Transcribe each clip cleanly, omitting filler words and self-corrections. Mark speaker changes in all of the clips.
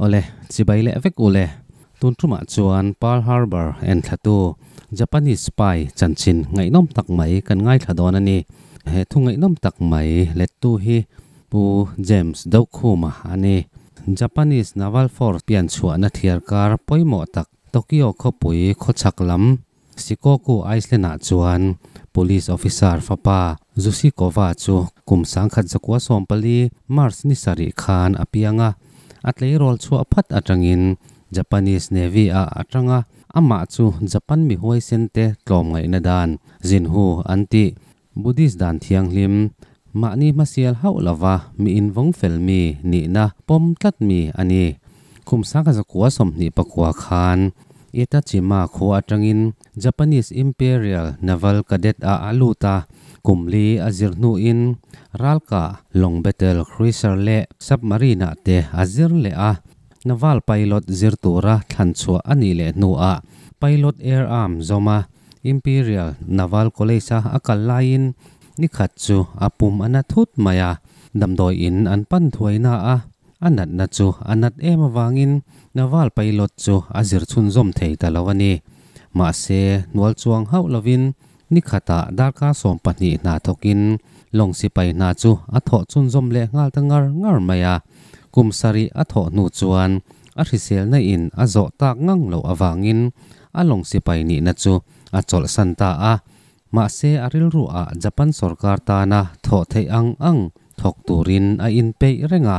Speaker 1: Awle, chibai leh vek ule. Tun tumah chuan Pearl Harbor enthlatu Japanese spy chanchin ngaihnawm tak mai kan ngaithla dawn a ni. He thu ngaihnawm tak mai lettu hi Pu James Dokhuma a ni. Japanese Naval Force pian chhuahna thiarkar pawimawh tak Tokyo khawpui khawchhak lam Shikoku Iceland-ah chuan Police Officer fapa Zushikova chu kum 1914 March ni sarih khan a piang a, a tleirawl chhuah phat atangin Japanese Navy-ah a tang a, amah chu Japan mi huaisen te tlawmngaihna dan Zinhu an tih Buddhist dan thianghlim mahni hmasial hauh lova mi invawng fel mi nihna pawm tlat mi a ni. Kum 1929 khan Itachima khua atangin Japanese Imperial Naval Cadet ah a lut a, kum li a zir hnuin ralka lawng battle cruiser leh submarine ah te a zir leh a. Naval pilot zir tura thlan chhuah a nih leh hnuah Pilot Air Arm zawma Imperial Naval College-a a kal laiin nikhat chu a pum a na thut mai a, damdawi in an pan thuaina a, a natna chu a nat em avangin Naval pilot chu a zir chhunzawm thei ta lo a ni. Mahse, hnual chuang hauh lovin nikhatah darkar 12 hna thawkin lawng sipai hna chu a thawh chhunzawm leh nghal ta ngar ngar mai a. Kum sarih a thawh hnu chuan a hriselna in a zawh tak ngang loh avangin a lawng sipai nihna chu a chawlhsan ta a. Mahse a rilru ah Japan sorkar tana thawh theih ang ang thawk turin a inpeih reng a,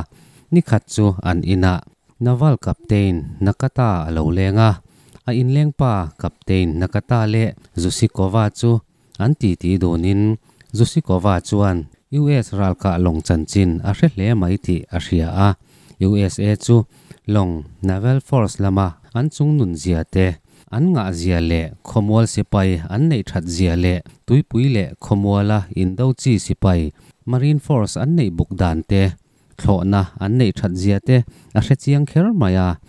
Speaker 1: nikhat chu an inah Naval Captain Nakata a lo leng a, a inlengpa Captain Nakata leh Zusikova chu an titi dunin Zusikova chuan US ralkah lawng chanchin a hre hle mai tih a hria a, USA chu lawng Naval Force lama an chungnun zia te, an ngah zia leh khawmual sipai an neih that zia leh tuipui leh khawmuala indo chi sipai Marine Force an neih buk dan te, thlawhna an neih that zia te a hre chiang kher mai a.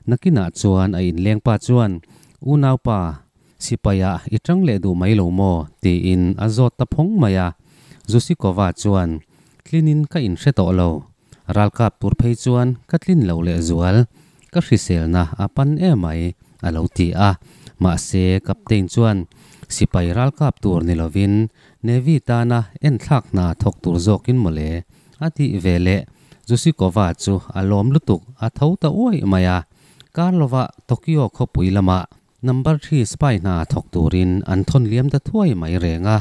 Speaker 1: Nakinah chuan a inlengpa chuan, Unaupa, Sipaia i tang leh duh mai lo maw? tiin a zawt ta phawng mai a. Zusikova chuan, Tlinin ka inhre tawh lo. Ralkap tur phei chuan ka tlin lo lehzual. Ka hriselna a pan emai, a lo ti a. Mahse, Captain chuan, Sipai ralkap tur ni lovin Navy tana enthlak hna thawk tur zawkin mawle, a tih veleh Zusikova chu a lawm lutuk a tho ta uaih mai a. Karlova Tokyo khawpui lamah Number three spy hna thawk turin an thawn liam ta thuai mai reng a.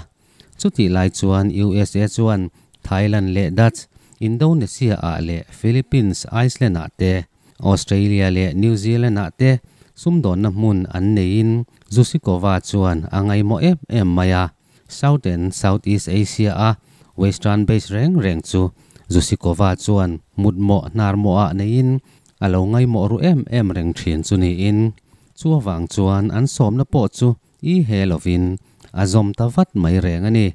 Speaker 1: Chutih lai chuan USA chuan Thailand leh Dutch, Indonesia ah leh Philippines Iceland ah te, Australia leh New Zealand ah te sumdawnna hmun an neiin Zusikova chuan a ngaihmawh em em mai a. South and Southeast Asia a Western base reng reng chu Zusikova chuan mutmawh hnarmawh ah neiin a lo ngaihmawh ru em em reng thin chu niin. Chu avang chuan an sawmna pawh chu i he lovin a zawm ta vat mai reng a ni.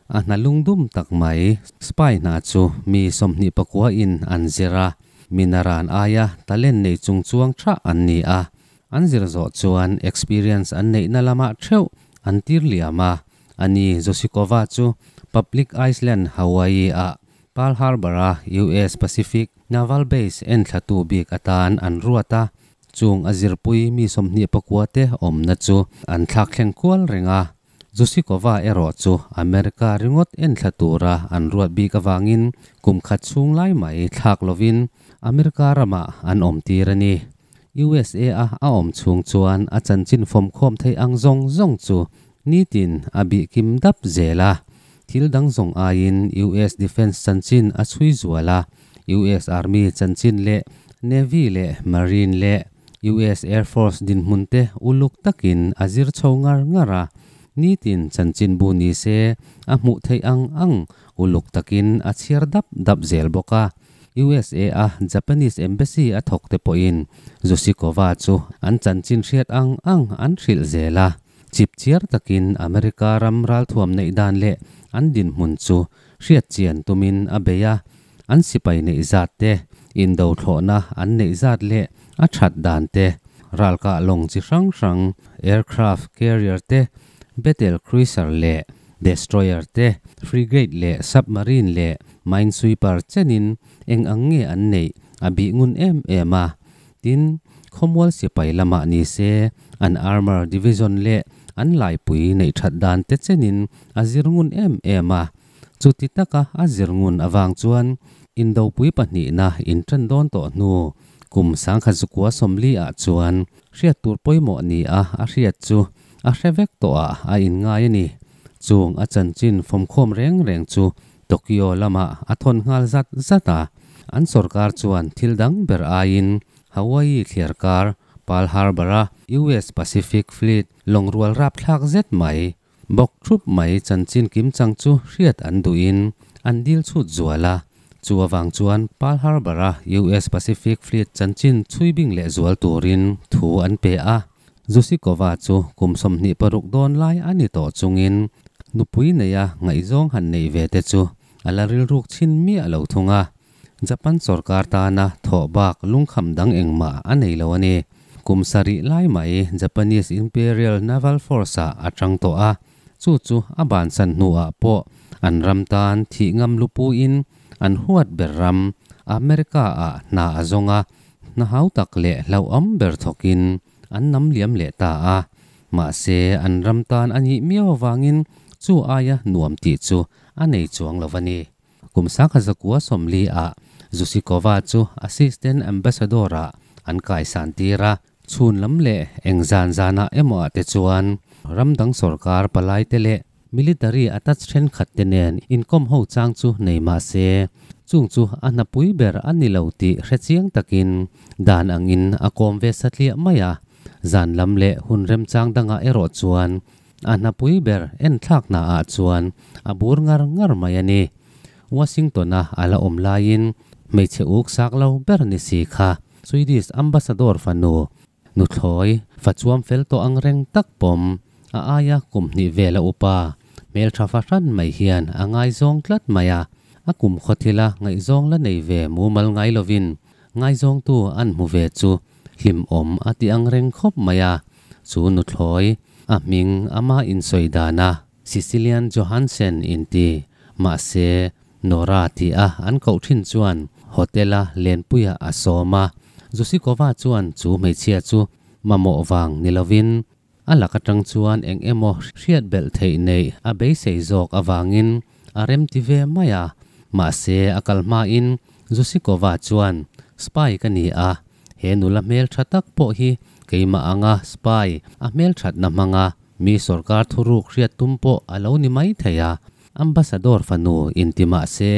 Speaker 1: A hna lungdum tak mai spy hna chu mi 29 in an zir a, mi naran aia talent nei chung chuang tha an ni a. An zir zawh chuan experience an neihna lamah theuh an tir liam a. Ani Zosikova chu Public Island Hawaii ah Pearl Harbor a US Pacific Naval Base enthlatu bik atan an ruat a. Chung a zirpui mi 29 te awmna chu an thlak thleng kual reng a. Zusikova erawh chu America ringawt enthla tura an ruat bik avangin kum khat chhung lai mai thlak lovin America ramah an awm tir a ni. USA a a awm chhung chuan a chanchin fawmkhawm theih ang zawng zawng chu nitin a bih kim dap zel a. Thil dang zawng aiin US Defence chanchin a chhui zual a. US Army chanchin leh Navy leh Marine leh US Air Force dinhmun te uluk takin a zir chho ngar ngar a. Nitin chanchinbu ni se a hmuh theih ang ang uluk takin a chhiar dap dap zel bawk a. USA a Japanese Embassy a thawk te pawhin Zusikova chu an chanchin hriat ang ang an hrilh zel a. Chipchiar takin America ram ralthuam neih dan leh an dinhmun chu hriat chian tumin a bei a. An sipai neih zat te, indo thlawhna an neih zat leh a that dan te, ralkah lawng chi hrang hrang, aircraft carrier te, battle cruiser leh destroyer te, frigate leh submarine leh minesweeper chenin eng ang nge an neih a bih ngun em em a. Tin, khawmual sipai lamah ni se, an armour division leh an laipui neih that dan te chenin a zir ngun em em a. Chuti taka a zir ngun avang chuan Indopui pahnihna inṭan dawn tawh hnu kum 1940 ah chuan hriat tur pawimawh ni a a hriat chu a hre vek tawh ah a inngai a ni. Chung a chanchin fawmkhawm reng reng chu Tokyo lamah a thawn nghal zat zat a. An sorkar chuan thil dang ber aiin Hawaii thliarkar Pearl Harbor-a US Pacific Fleet lawngrual rapthlak zet mai bawk thup mai chanchin kimchang chu hriat an duhin an dil chhut zual a. Chu avang chuan Pearl Harbor-a US Pacific Fleet chanchin chhui bing leh zual turin thu an pe a. Zusikova chu kum 26 dawn lai a ni tawh chungin nupui neia ngaihzawng han neih ve te chu a la rilruk chhin miah lo thung a. Japan sorkar tana thawh bak lungkham dang engmah a nei lo a ni. Kum sarih lai mai Japanese Imperial Naval Force-ah a tang tawh a, chu chu a bansan hnuah pawh an ram tan thih ngam lupuiin an huat ber ram America-ah hna a zawng a, hna hau tak leh hlauhawm ber thawkin an nam liam leh ta a. Mahse, an ram tan a nih miau avangin chu aia nuam tih chu a nei chuang lo a ni. Kum 1940 ah Zusikova chu Assistant Ambassador ah an kaisan tir a, chhun lam leh eng zan zanah emaw ah te chuan ram dang sorkar palai te leh military attach thenkhat te nen inkawm ho chang chu nei mah se, chung chu a hnapui ber a ni lo tih hrechiang takin dan angin a kawm ve satliah mai a, zan lam leh hun remchang dangah erawh chuan A hnapui ber enthlak hnaah chuan a bur ngar ngar mai a ni. Washington-a a la awm laiin hmeichhe uk sak lo ber ni si kha Swedish ambassador fanu nuthlawi fa chuam fel tawh ang reng tak pawm a aia kum hnih vela upa hmeltha fahran mai hian a ngaizawng tlat mai a. A kum khawthila ngaihzawng la nei ve mumal ngai lovin ngaizawngtu an hmu ve chu hlimawm a ti ang reng khawp mai a. Chu nuthlawi a hming ama insawi dana Sicilian Johansen inti, mahse Nora ti a an koh thin chuan hotel-a lenpuiah a sawm a. Zusikova chuan chu hmeichhia chu mamawh vang ni lovin a lak atang chuan eng emaw hriat belh theih neih a beisei zawk avangin a remti ve mai a. Mahse a kal hmain Zusikova chuan Spy ka ni a, He nula hmeltha tak pawh hi keimah anga spy a hmelthatna hmanga mi sorkar thuruk hriat tum pawh a lo ni mai thei a, Ambassador fanu inti mah se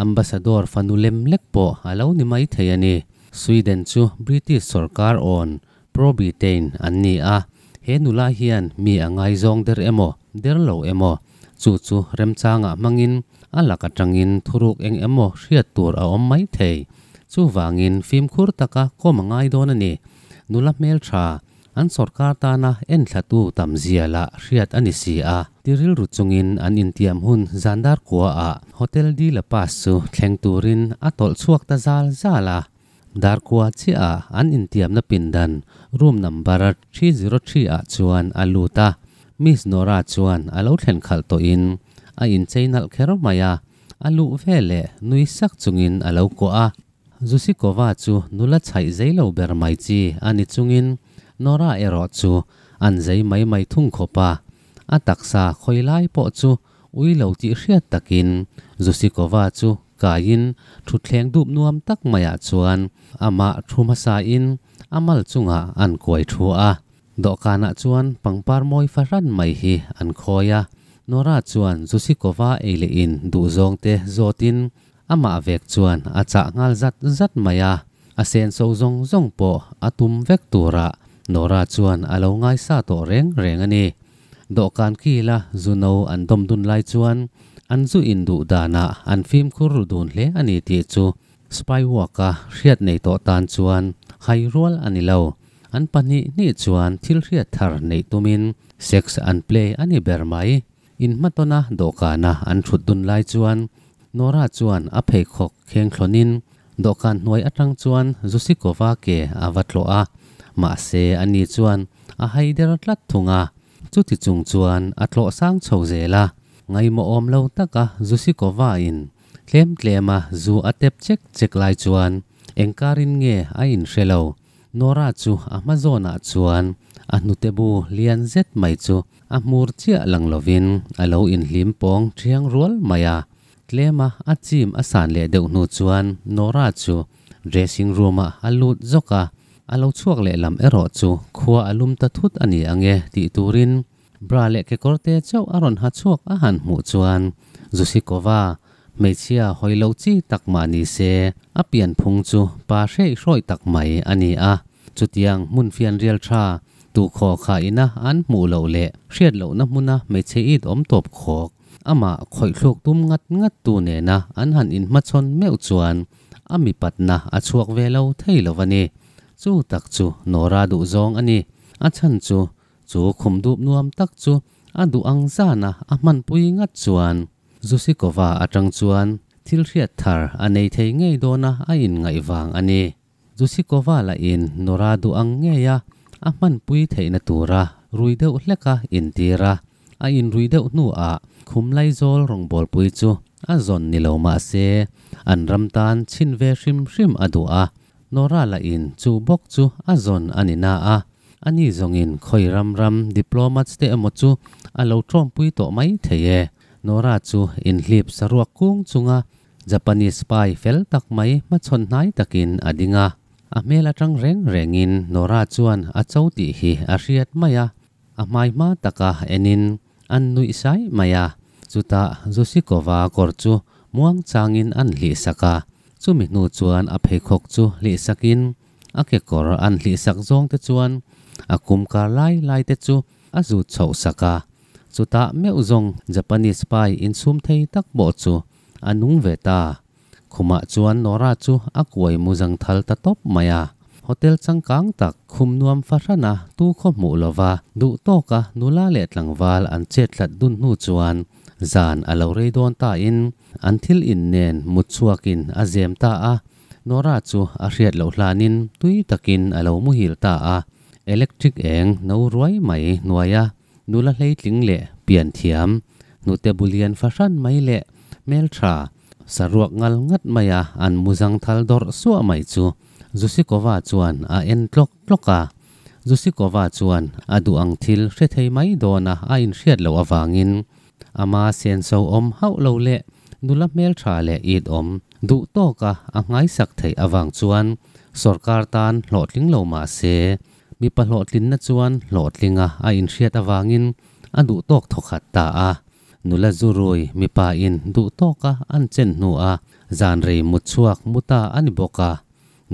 Speaker 1: Ambassador fanu lem lek pawh a lo ni mai thei a ni. Sweden chu British sorkar awn pro-Britain an ni a, he nula hian mi a ngaizawng der emaw der lo emaw chu chu remchangah hmangin a lak atangin thuruk eng emaw hriat tur a awm mai thei. Chuvangin fimkhur taka kawm a ngai dawn a ni. Nula hmeltha, an sawrkar tana enthlatu tam zia lah hriat a ni si a. Ti rilru chungin an intiam hun zandar kuaah Hotel de la Paz chu thleng turin a tawlh chhuak ta zal zal a. Dar kua chiahah an intiamna pindan room number 303 ah chuan a lut a. Miss Nora chuan a lo thlen khalh tawhin a inchei nalh kher mai a. A luh ve leh nui sak chungin a lo kuah a. Zusikova chu nula chhaih zei lo ber mai chi a ni chungin Nora erawh chu an zei mai mai thung khawp a. A taksa khawi lai pawh chu ui lo tih hriat takin Zusikova chu kaiin thutthleng dup nuam tak maiah chuan amah thu hmasain a mal chungah an kuai thu a. Dawhkanah chuan pangpar mawi fahran mai hi an khawi a, Nora chuan Zusikova ei leh in duhzawngte zawtin amah vek chuan a chah nghal zat zat mai a, a senso zawng zawng pawh a tum vek turah Nora chuan a lo ngaisa tawh reng reng a ni. Dawhkan kila zu no an dawm dun lai chuan an zu in duh danah an fimkhur ru dun hle a ni tih chu Spy Walk-a hriat nei tawh tan chuan hai rual a ni lo. An pahnih hnih chuan thil hriat thar neih tumin sex an play a ni ber mai. Inhmatawna dawhkana an thut dun lai chuan Nora chuan a pheikhawk kheng thlawnin dawhkan hnuai atang chuan Zusikova ke a va tlawh a, mahse ani chuan a hai der tlat thung a. Chuti chung chuan a tlawh sang chho zel a, ngaimawhawm lo taka Zusikova-in tlem tlema zu a tep chek chek lai chuan engkarin nge a inhre lo. Nora chu a hma zawnah chuan a hnute bu lian zet mai chu a hmur chiah lang lovin a lo inhlim pawng thiang rual mai a. Tlema a chim a san leh deuh hnu chuan Nora chu dressing room ah a lut zawk a, a lo chhuak leh lam erawh chu khua a lum ta thut a ni ang e tih turin bra leh kekawrte chauh a rawn ha chhuak a han hmuh chuan Zusikova hmeichhia hawi lo chi tak mah ni se a pianphung chu pa hreih hrawih tak mai a ni a, chutiang hmun fianrial tha tu khaw kha ina an hmuh loh leh hriat lohna hmuna hmeichhe it awm tawp khawk Amah khawih thluk tum ngat ngat tu nena an han inhmachhawn meuh chuan a mipatna a chhuak ve lo thei lo a ni. Chu tak chu Nora duh zawng a ni. A chhan chu, chu khum dup nuam tak chu a duh ang zana a hmanpui ngat chuan Zusikova atang chuan thil hriat thar a nei thei ngei dawna a inngaih vang a ni. Zusikova lahin Nora duh ang ngeia a hmanpui theihna tura rui deuh hleka intir a, a inrui deuh hnuah khum laizawl rawngbawlpui chu a zawn ni lo mah se an ram tan chhin ve hrim hrim a duh a, Nora lahin chu bawk chu a zawn a ni na a, ani zawngin khawi ram ram diplomats te emaw chu a lo tawmpui tawh mai thei e. Nora chu inhlip saruak kung chunga Japanese spy fel tak mai hmachhawn hnai takin a ding a, a hmel atang reng rengin Nora chuan a cho tih hi a hriat mai a, a hmai hma taka enin an nuih sai mai a, chutah Zusikova kawr chu muang changin an hlihsak a, chumi hnu chuan a pheikhawk chu hlihsakin a kekawr an hlihsak zawng te chuan a kum kar lai lai te chu a zut chhoh sak a, chutah meuh zawng Japanese spy insum thei tak pawh chu A nung ve ta. Khumah chuan Nora chu a kuai mu zang thal ta tawp mai a. Hotel changkang tak khum nuam fahrana tu khaw hmuh lova duh tawka nula leh tlangval an chet hlat dun hnu chuan zan a lo rei dawn tain an thil in nen mut chhuakin a zem ta a. Nora chu a hriat loh hlanin tui takin a lo muhil ta a. Electric eng no ruai mai hnuaia Nula hleitling leh pian thiam, hnute bulian fahran mai leh hmeltha, saruak ngal ngat maia an muzang thal dawrh suah mai chu Zusikova chuan a en tlawk tlawk a. Zusikova chuan a duh ang thil hre thei mai dawna a inhriat loh avangin ama senso awm hauh lo leh nula hmeltha leh it awm duh tawka a nghaisak theih avang chuan sawrkar tan hlawhtling lo mah se Mipa hlawhtlinna chuan hlawhtlinga a inhriat avangin a duh tawk thawkhat ta a. Nula zurui mipa in duh tawka an chen hnua zan rei mut chhuak mu ta a ni bawk a.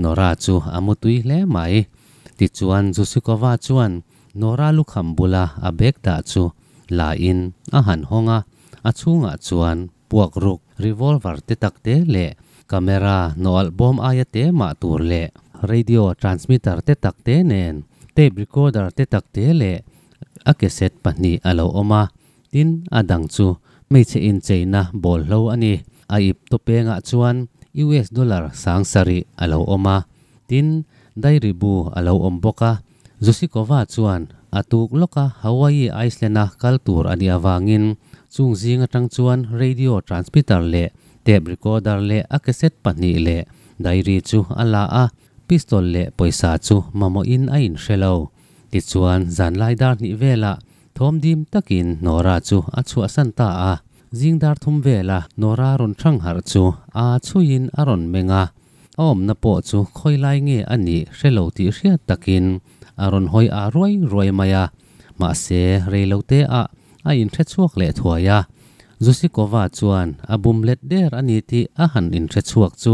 Speaker 1: Nora chu a mu tui hle mai. Tichuan Zusikova chuan Nora lukham bula a bag dah chu la in a han hawng a, a chhungah chuan puak ruk revolver te tak te leh camera nawalh bawm aia te mah tur leh radio transmitter te tak te nen tape recorder te tak te leh a cassette pahnih a lo awm a, tin a dang chu hmeichhe incheina bawlhlo a ni. A ip tawpengah chuan US dollar sang sarih a lo awm a, tin diary bu a lo awm bawk a. Zusikova chuan a tuk lawka Hawaii Iceland-a kal tur a nih avangin chung zing atang chuan radio transmitter leh tape recorder leh a cassette pahnih leh diary chu a la a, pistol leh pawisa chu mamawhin a inhre lo. Tichuan zanlai dar hnih velah thawm dim takin Nora chu a chhuahsan ta a, zing dar thum vela Nora rawn thang harh chu a chhuiin a rawn meng a. A awmna pawh chu khawi lai nge a nih hre lo tih hriat takin a rawn hawi ah ruai ruai mai a, mahse rei lo te ah a inhre chhuak leh thuai a. Zusikova chuan a bum let der a ni tih a han inhre chhuak chu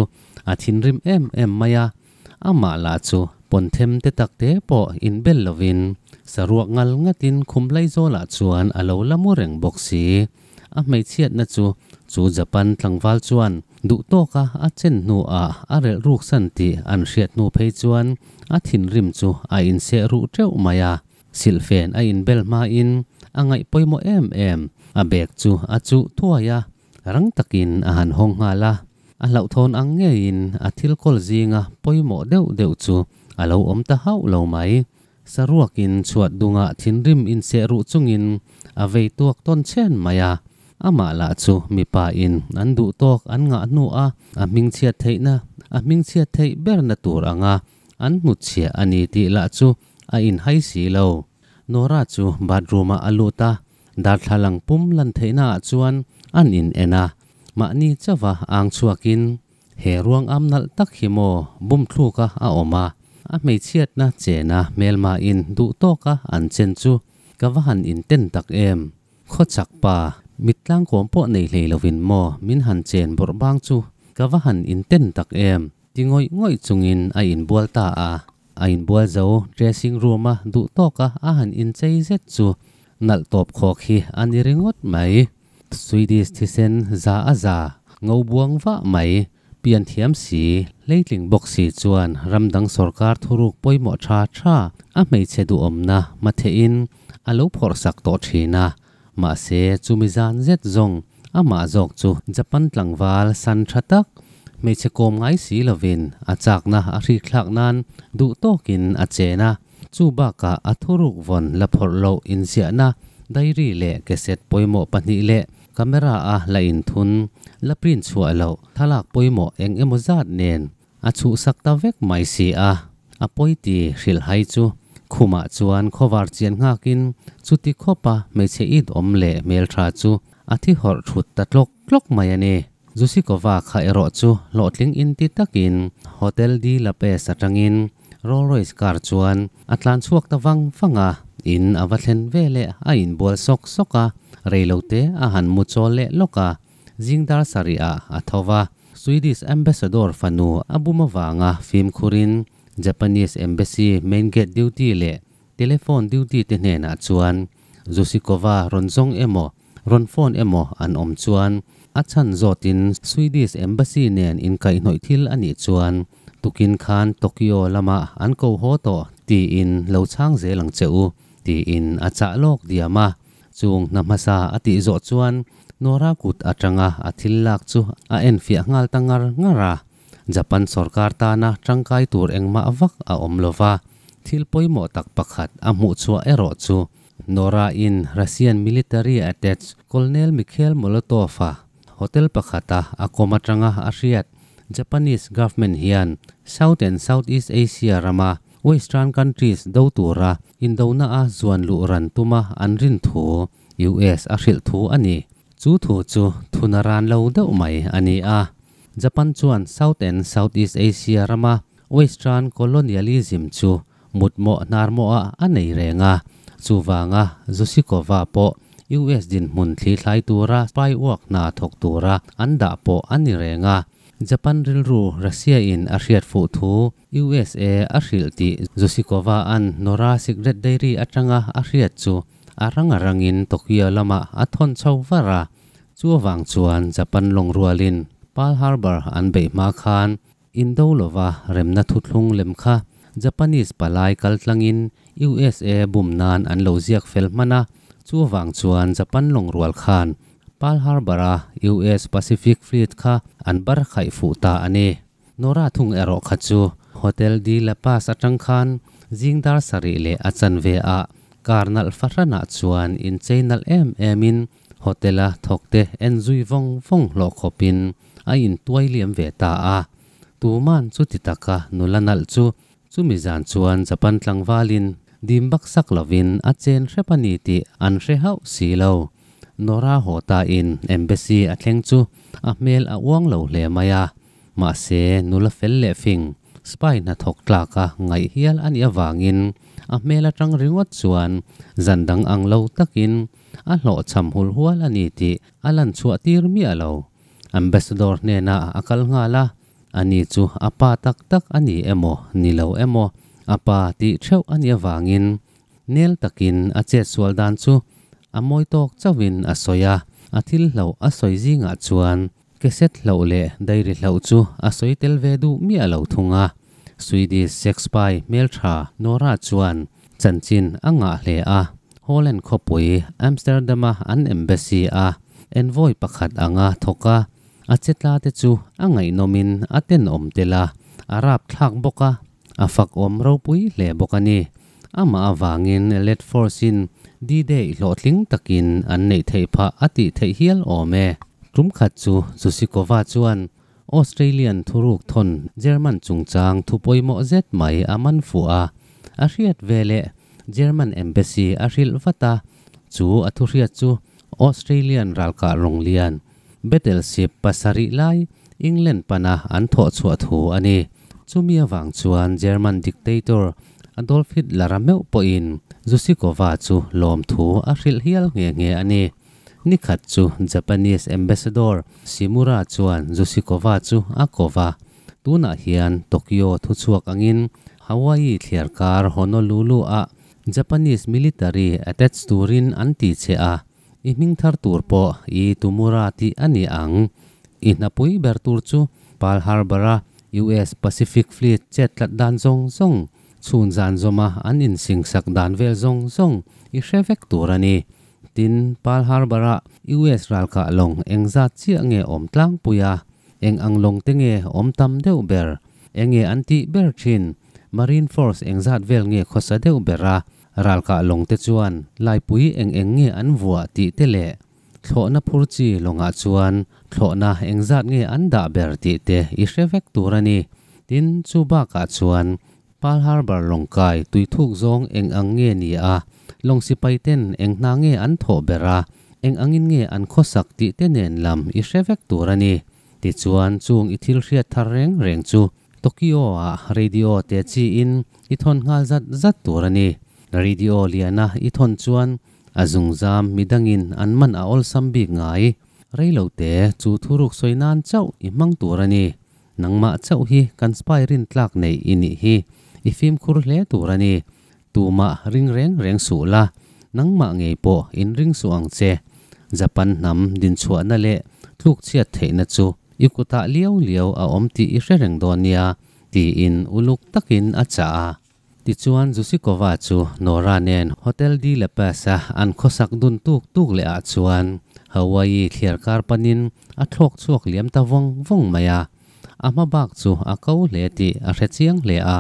Speaker 1: a thinrim em em mai a, amah lah chu pawnthem te tak te pawh inbel lovin saruak ngal ngatin khum laizawlah chuan a lo la mu reng bawk si. A hmeichhiatna chu chu Japan tlangval chuan duh tawka a chen hnuah a relh ruksan tih an hriat hnu phei chuan a thinrim chu a inseh ruh teuh mai a. Silhfen a inbel hmain a ngaih pawimawh em em a bag chu a chuh thuai a, rang takin a han hawng nghal a. A hlauhthawn ang ngeiin a thil kawl zinga pawimawh deuh deuh chu a lo awm ta hauh lo mai. Saruakin chhuat dungah thinrim inseh ruh chungin a vei tuak tawn chhen mai a, amah lah chu mipa in an duh tawk an ngah hnu a, a hmingchhiat theihna, a hmingchhiat theih berna tur anga an hnutchhiah a ni tih lah chu a inhai si lo. Nora chu bathroom ah a lut a, darthlalang pum lan theihna ah chuan an in en a, mahni chauha ang chhuakin he ruang am nalh tak hi maw bum thluka a awm a, a hmeichhiatna chena hmelma in duh tawka an chen chu ka va han inten tak em. Khawchhak pa, mittlang kawm pawh nei hlei lovin maw min han chen bawrh bang chu ka va han inten tak em ti ngawih ngawih chungin a inbual ta a. A inbual zo dressing room a duh tawka a han inchei zet chu nalh tawp khawk hi a ni ringawt mai. Swedish thisen za a za ngo buang vah mai. Pian thiam si, hleitling bawk si chuan ram dang sawrkar thuruk pawimawh tha tha a hmeichhe duhawmna hmathehin a lo phawrh sak tawh thin a. Mahse, chumi zan zet zawng amah zawk chu Japan tlangval san tha tak, hmeichhe kawm ngai si lovin a chakna a hrikthlak nan duh tawkin a chen a. Chu bakah a thuruk vawn la phawrh loh inziahna diary leh cassette pawimawh pahnih leh Camera a la inthun, la print chhuah loh, thlalak pawimawh eng emaw zat nen a chhuhsak ta vek mai si a. A pawi ti hrilhhai chu khumah chuan khawvar chian nghakin chuti khawpa hmeichhe it awm leh hmeltha chu a thi hawrh thut ta tlawk tlawk mai a ni. Zusikova kha erawh chu hlawhtling inti takin Hotel de la Paix atangin Rolls Royce car chuan a tlan chhuak ta vang vang a, in a va thlen veleh a inbual sawk sawk a, reilote a han mu chawl leh lawk a, zing dar sarih ah a tho va. Swedish Ambassador fanu a bum avanga fimkhurin Japanese Embassy main gate duty leh telephone duty te hnenah chuan Zusikova rawn zawng emaw rawn phone emaw an awm chuan a chhan zawtin Swedish Embassy nen inkaihhnawih thil a nih chuan Tukin khan Tokyo lamah an ko haw tawh tiin lo chhang zel ang che u, tiin a chah lawk diam a. Chung hna hmasa a tih zawh chuan Nora kut atanga a thil lak chu a enfiah nghal ta ngar ngar a. Japan sawrkar tana tangkai tur engmah vak a awm lo va, thil pawimawh tak pakhat a hmuh chhuah erawh chu Nora-in Russian military attache Colonel Mikhail Molotov-a hotel pakhata a kawm atanga a hriat Japanese government hian South and Southeast Asia rama Western countries do tura indona a zuan luh ran tuma an rin thu US a hrilh thu a ni. Chu thu chu thuna ran lo deuh mai a ni a. Japan chuan South and Southeast Asia rama Western colonialism chu mutmawh hnarmawhah a nei reng a, chuvanga Zusikova pawh US dinhmun thlithlai tura spy work hna thawk tura an dah pawh a ni reng a. Japan rilru Russia in a hriat fuh thu USA a hrilh tih Zusikova an Nora Secret Diary atanga a hriat chu a rang a rangin Tokyo lamah a thawn chho var a. Chu avang chuan Japan lawng rualin Pearl Harbor an beih hma khan Indo lova remna thuthlung lem kha Japanese palai kal tlangin USA bum nan an lo ziak fel hman a, chu avang chuan Japan lawng rual khan Pearl Harbor-a US Pacific Fleet kha an bar khaih fuh ta a ni. Nora thung erawh kha chu Hotel de la Paz atang khan zing dar sarih leh a chanve ah car nalh fahranah chuan inchei nalh em emin Hotel-a thawkte en zui vawng vawng hlawh khawpin a intuai liam ve ta a. Tuman chuti taka nula nalh chu chumi zan chuan Japan tlangvalin dim bak sak lovin a chen hrep a ni tih an hre hauh si lo. Nora haw tain Embassy a thleng chu a hmel a uang lo hle mai a. Mahse, nula fel leh fing, spy hnathawk tlaka ngaih hial a nih avangin a hmel atang ringawt chuan zan dang ang lo takin a hlawhchham hul hual a ni tih a lan chhuah tir miah lo. Ambassador hnenah a kal nghal a, ani chu a pa tak tak a ni emaw ni lo emaw a pa tih theuh a nih avangin nel takin a chetsual dan chu a mawi tawk chauhin a sawi a, a thil hloh a sawi zingah chuan Cassette hloh leh diary hloh chu a sawi tel ve duh miah lo thung a. Swedish sex spy hmeltha Nora chuan chanchin a ngah hle a, Holland khawpui Amsterdam-a an embassy a envoy pakhat anga thawk a, a chetla te chu a ngaihnawmin a tenawm tel a, a rapthlak bawk a, a fakawm ropui hle bawk a ni. Amah avangin Let Force-in D-Day hlawhtling takin an neih theih phah a tih theih hial awm e. Tum khat chu Zusikova chuan Australian thuruk thawn German chungchang thu pawimawh zet mai a man fuh a, a hriat veleh German Embassy a hrilh vat a, chu a thuhriat chu Australian ralkah rawnglian Battleship pasarih lai England pana an thawh chhuah thu a ni. Chumi avang chuan German dictator Adolf Hitler-a meuh pawhin Zusikova chu lawmthu a hrilh hial nghe nghe a ni. Ni khat chu Japanese Ambassador Shimura chuan Zusikova chu a ko va. Tunah hian Tokyo thuchhuak angin Hawaii thliarkar Honolulu-ah Japanese military attach turin an ti che a, i hming thar tur pawh i Tumura tih a ni ang. I hnapui ber tur chu Pearl Harbor-a US Pacific Fleet chet tlat dan zawng zawng, chhun zan zawma an insingsak dan vel zawng zawng i hre vek tur a ni. Tin, Pearl Harbor-ah US ralkah lawng eng zat chiah nge awm tlangpui a, eng ang lawng te nge awm tam deuh ber, eng nge an tih ber thin, Marine Force eng zat vel nge khawsa deuh ber a, ralkah lawng te chuan laipui eng eng nge an vuah tih te leh thlawhna phur chi lawngah chuan thlawhna eng zat nge an dah ber tih te i hre vek tur a ni. Tin, chu bakah chuan Pearl Harbor lawngkai tui thuk zawng eng ang nge ni a, lawng sipai ten eng hna nge an thawh ber a, eng angin nge an khawsak tih te nen lam i hre vek tur a ni. Tichuan chung i thil hriat thar reng reng chu Tokyo ah radio te chi in i thawn nghal zat zat tur a ni. Radio liana i thawn chuan a zungzam midangin an man a awlsam bik ngai. Reilo te chu thuruk sawi nan chauh i hmang tur a ni. Nangmah chauh hi kan spy rin tlak nei i nih hi, i fimkhur hle tur a ni. Tumah ring reng reng suh la, nangmah ngei pawh in ring suh ang che. Japan hnam dinchhuahna leh tlukchhiat theihna chu i kutah liau liau a awm tih i hre reng dawn nia, tiin uluk takin a chah a. Tichuan Zusikova chu Nora nen Hotel de la Paz-a an khawsak dun tuk tuk leh ah chuan Hawaii thliarkar panin a thlawk chhuak liam ta vawng vawng mai a. A hma bak chu a ko hle tih a hre chiang hle a.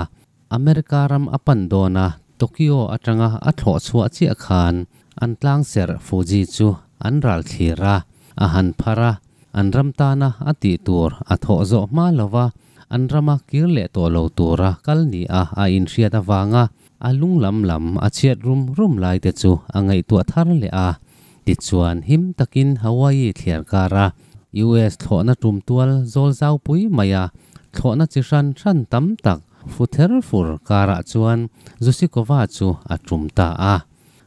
Speaker 1: America ram a pan dawn a, Tokyo atanga a thlawh chhuah chiah khan an tlang serh Fuji chu an ral thlir a, a han phar a, an ram tana a tih tur a thawh zawh hma lova An rama kir leh tawh lo tura kal ni a a inhriat avanga a lung lam lam a chhiat rum rum lai te chu a ngaihtuah thar leh a. Tichuan him takin Hawaii thliar kara US thlawhna tum tual zawl zau pui mai a, thlawhna chi hran hran tam tak fu ther fur karah chuan Zusikova chu a tum ta a.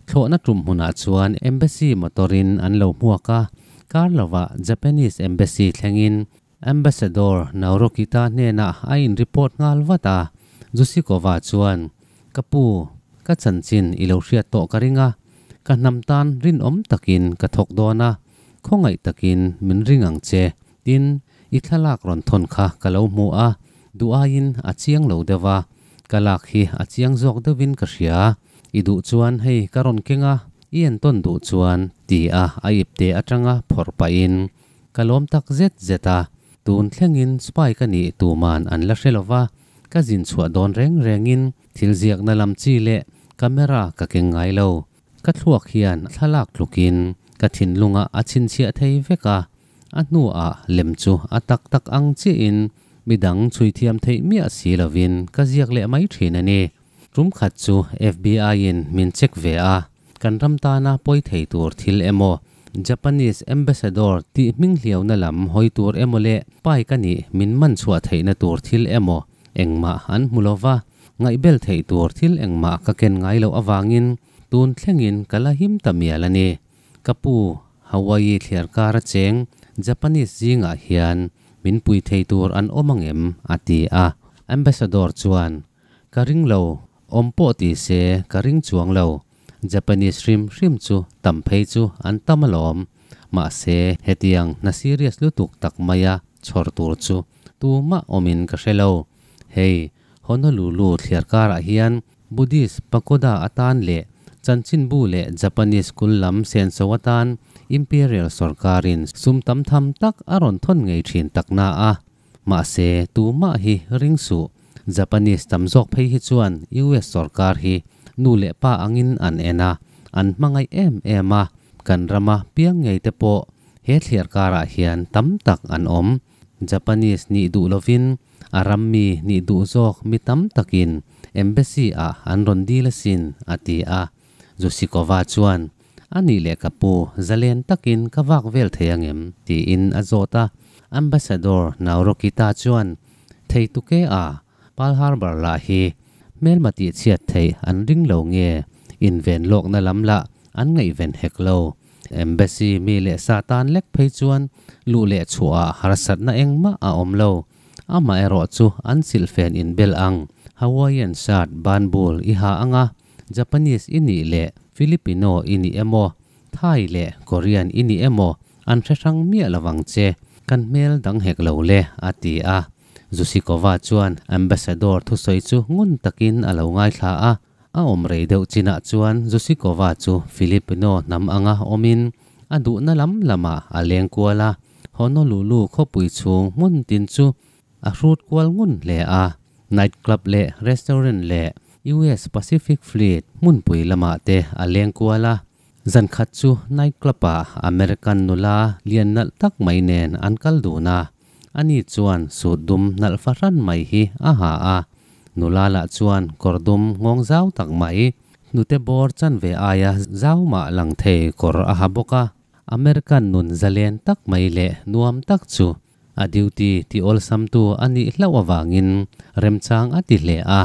Speaker 1: Thlawhna tum hmunah chuan Embassy motor-in an lo hmuak a, kar lovah Japanese Embassy thlengin Ambassador Naurokita hnenah a in report nghal vat a, Zusikova chuan, Ka pu, ka chanchin i lo hriat tawh ka ring a, ka hnam tan rinawm takin ka thawk dawn a, khawngaih takin min ring ang che, tin, i thlalak rawn thawn kha ka lo hmu a, duh aiin a chiang lo deuh a, ka lak hi a chiang zawk deuhin ka hria, i duh chuan hei ka rawn keng a, i entawn duh chuan, ti a a ipte atanga phawrh pahin Ka lawm tak zet zet a, tun thlengin spy ka nih tuman an la hre lova, ka zin chhuah dawn reng rengin thil ziakna lam chi leh camera ka keng ngai lo. Ka thluak hian thlalak tlukin ka thinlungah a chhinchhiah thei vek a, a hnuah lem chu a tak tak ang chiahin midang chhui thiam theih miah si lovin ka ziak leh mai thin a ni. Tum khat chu FBI-in min check ve a, kan ram tana pawi thei tur thil emaw Japanese Ambassador tih hming hliauna lam hawi tur emaw leh pai ka nih min man chhuah theihna tur thil emaw engmah an hmu lo va, ngaihbel theih tur thil engmah ka ken ngai loh avangin tun thlengin ka la him ta mial a ni. Ka pu, Hawaii thliarkar a cheng Japanese zingah hian min pui thei tur an awm angem? a ti a. Ambassador chuan, Ka ring lo, awm pawh ti se ka ring chuang lo. Japanese hrim hrim chu tam phei chu an tam alawm. Mahse, hetiang hna serious lutuk tak maia chhawr tur chu tumah awmin ka hre lo. Hei, Honolulu thliar karah hian Buddhist pagoda atan leh chanchinbu leh Japanese school lam senso atan Imperial sawrkarin sum tam tham tak a rawn thawn ngei thin tak na a. Mahse, tumah hi ring suh. Japanese tam zawk phei hi chuan US sawrkar hi nu leh pa angin an en a, an hmangaih em em a, kan rama piang ngei te pawh he thliar karah hian tam tak an awm. Japanese nih duh lovin a ram mi nih duh zawk mi tam takin Embassy ah an rawn dil asin, a ti a. Zusikova chuan, A nih leh ka pu, zalen takin ka vak vel thei angem? tiin a zawt a. Ambassador Naurokita chuan, Thei tuke a, Pearl Harbor lah hi hmelma tihchhiat theih an ring lo nge, inven lawkna lam lah an ngaihven hek lo. Embassy mi leh sa tan lek phei chuan luh leh chhuahah harsatna engmah a awm lo. Amaherawh chu an silhfen inbel ang, Hawaiian shirt banbul i ha anga Japanese i nih leh Filipino i ni emaw, Thai leh Korean i ni emaw an hre hrang miah lovang che, kan hmel dang hek lo le, a ti a. Zusikova chuan Ambassador thusawi chu ngun takin a lo ngaithla a. A awm rei deuh chinah chuan Zusikova chu Filipino hnam anga awmin a duhna lam lamah a leng kual a, Honolulu khawpui chhung hmun tin chu a hrut kual ngun hle a. Night club leh restaurant leh US Pacific Fleet hmunpui lamah te a leng kual a. Zan khat chu night club-ah American nula lian nalh tak mai nen an kal dun a. Ani chuan suit dum nalh fahran mai hi a ha a, nula lah chuan kawr dum nghawng zau tak mai, hnute bawr chanve aia zau mah lang thei kawr a ha bawk a. American nun zalen tak mai leh nuam tak chu a duty ti awlsamtu a nih hlauh avangin remchang a ti hle a.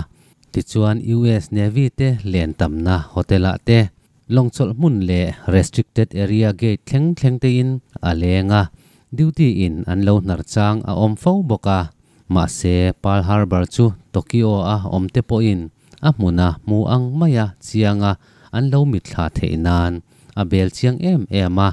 Speaker 1: Tichuan US Navy te len tamna hotel-ah te Lawngchawlh hmun leh restricted area gate thleng thleng tein a leng a, duty in an lo hnar chang a awm fo bawk a. Mahse, Pearl Harbor chu Tokyo a awm te pawhin a hmuna hmu ang maia chianga an lo mitthla theih nan a bel chiang em em a.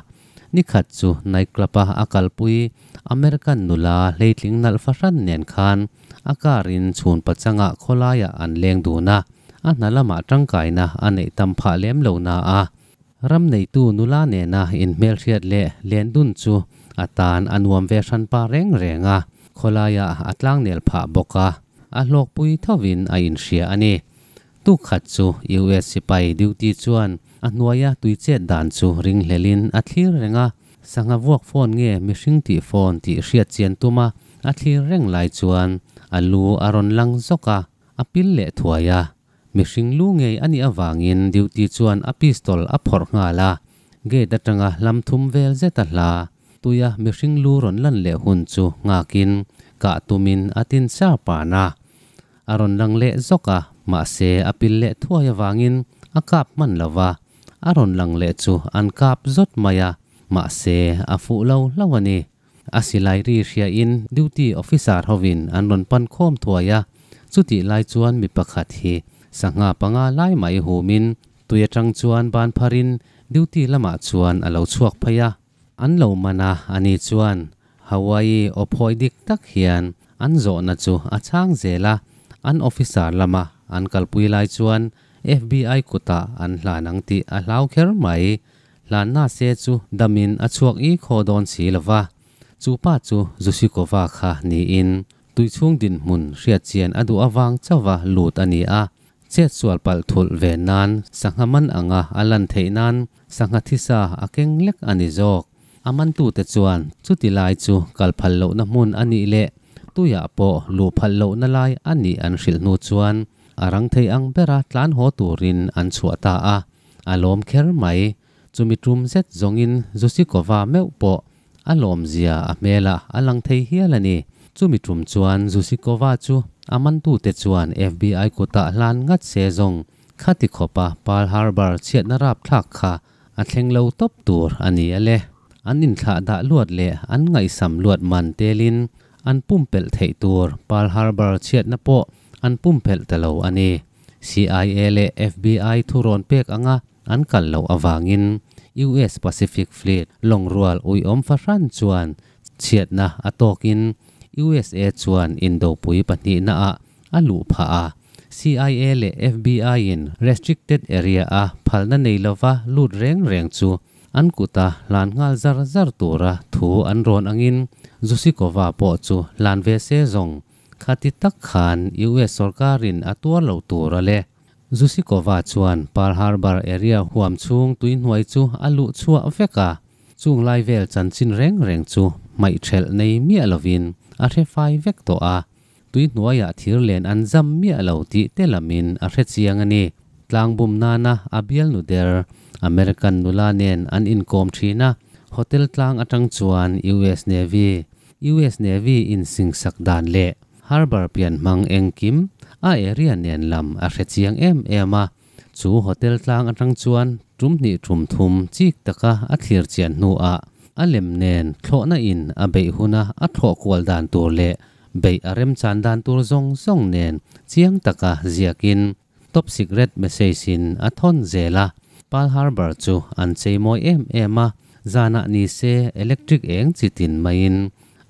Speaker 1: Nikhat chu night club a a kalpui American nula hleitling nalh fahran nen khan a car in chhun pachangah khawlaiah an leng dun a. A hna lamah tangkaina a neih tam phah lem lo na a, ram neitu nula nena inhmelhriat leh lendun chu a tan a nuam ve hranpa reng reng a, khawlaiah a tlangnel phah bawk a, a hlawkpui thovin a inhria a ni. Tukkhat chu US sipai duty chuan a hnuaia tuichet dan chu ringhlelin a thlir reng a, sangha vuak phone nge mihring tih phone tih hriat chian tuma a thlir reng lai chuan a lu a rawn lang zawk a. A pil leh thuai a, mihring lu ngei a nih avangin duty chuan a pistol a phawrh nghal a, gate atanga hlam thum vel zet a hla. Tuia mihring lu rawn lan leh hun chu nghakin kah tumin a tin sar pan a. A rawn lang leh zawk a, mahse a pil leh thuai avangin a kap hman lo va, a rawn lang leh chu an kap zawt mai a, mahse a fuh lo hlauh a ni. A silai ri hriain duty officer hovin an rawn pan khawm thuai a, chutih lai chuan mi pakhat hi sangha panga lai mai humin tui atang chuan ban pharin duty lamah chuan a lo chhuak phei a. An lo man a, ani chuan Hawaii aw phawi dik tak hian an zawhna chu a chhang zel a, an officer lama an kalpui lai chuan FBI kutah an hlan ang tih a hlau kher mai. Hlanna se chu damin a chhuak i khaw dawn si lo va, chu pa chu Zusikova kha niin tuichhung dinhmun hriatchian a duh avang chauha lut a ni a. Chet sual palh thulh ve nan sangha man anga a lan theih nan sangha thisa a keng lek a ni zawk. A mantute chuan chuti lai chu kal phal lohna hmun a nih leh tuiah pawh luh phal lohna lai a nih an hrilh hnu chuan a rang thei ang bera tlan haw turin an chhuah ta a. A lawm kher mai. Chumi tum zet zawngin Zusikova meuh pawh a lawmzia a hmelah a lang thei hial a ni. Chumi tum chuan Zusikova chu a mantute chuan FBI kutah hlan ngat se zawng khati khawpa Pearl Harbor chhiatna rapthlak kha a thleng lo tawp tur a ni a le. An inthlah dah luat leh an ngaihsam luat man telin an pumpelh theih tur Pearl Harbor chhiatna pawh an pumpelh ta lo a ni. CIA leh FBI thurawn pek anga an kal loh avangin US Pacific Fleet lawng rual uiawm fahran chuan chhiatna a tawkin USA chuan indopui pahnihnaah a luh phah a. CIA leh FBI-in restricted area-a phalna nei lova lut reng reng chu an kuta hlan nghal zar zar tura thu an rawn angin Zusikova pawh chu hlan ve se zawng Khati tak khan US sorkarin a tuar lo tur a le. Zusikova chuan Pearl Harbor area huam chhung tui hnuai chu a luh chhuah vek a, chung lai vel chanchin reng reng chu hmaih ṭhelh nei miah lovin a hre fai vek tawh a. Tui hnuaiah thir len an zam miah lo tih te lamin a hre chiang a ni. Tlangbum nana a bialnu der American nula nen an inkawm thin a, hotel tlang atang chuan US Navy, US Navy in singsak dan leh Harbour pian hmang engkim a area nen lam a hre chiang em em a. Chu hotel tlang atang chuan tum hnih tum thum chik taka a thlir chian hnuah a lem nen thlawhna in a beih huna a thlawh kual dan tur leh beih a remchan dan tur zawng zawng nen chiang taka ziakin top secret message in a thawn zel a. Pearl Harbor chu an chei mawi em em a, zanah ni se electric eng chi tin maiin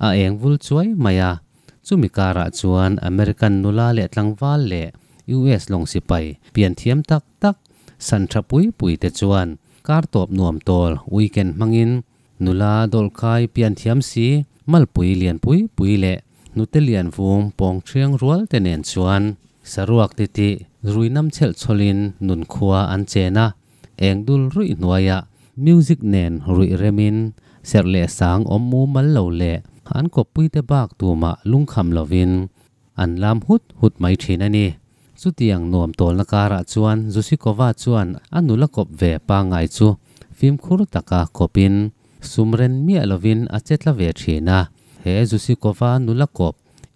Speaker 1: a eng vul chuai mai a. Chumi karah chuan American nula leh tlangval leh US lawng sipai pian thiam tak tak san tha pui pui te chuan kar tawp nuam tawl weekend hmangin nula dawlhkai pian thiam si malpui lian pui pui leh hnute lian vum pawng thiang rual te nen chuan saruak titih rui nam chhelh chhawlin nun khua an chen a, eng dul ruih hnuaiah music nen ruih remin serh leh sang awm mumal lo leh an kawppuite bak tumah lungkham lovin an lam hut hut mai thin a ni. Chutiang nuam tawlna karah chuan Zusikova chuan a nula kawp ve pangngai chu fimkhur taka kawpin sum ren miah lovin a che tla ve thin a. He Zusikova nula kawp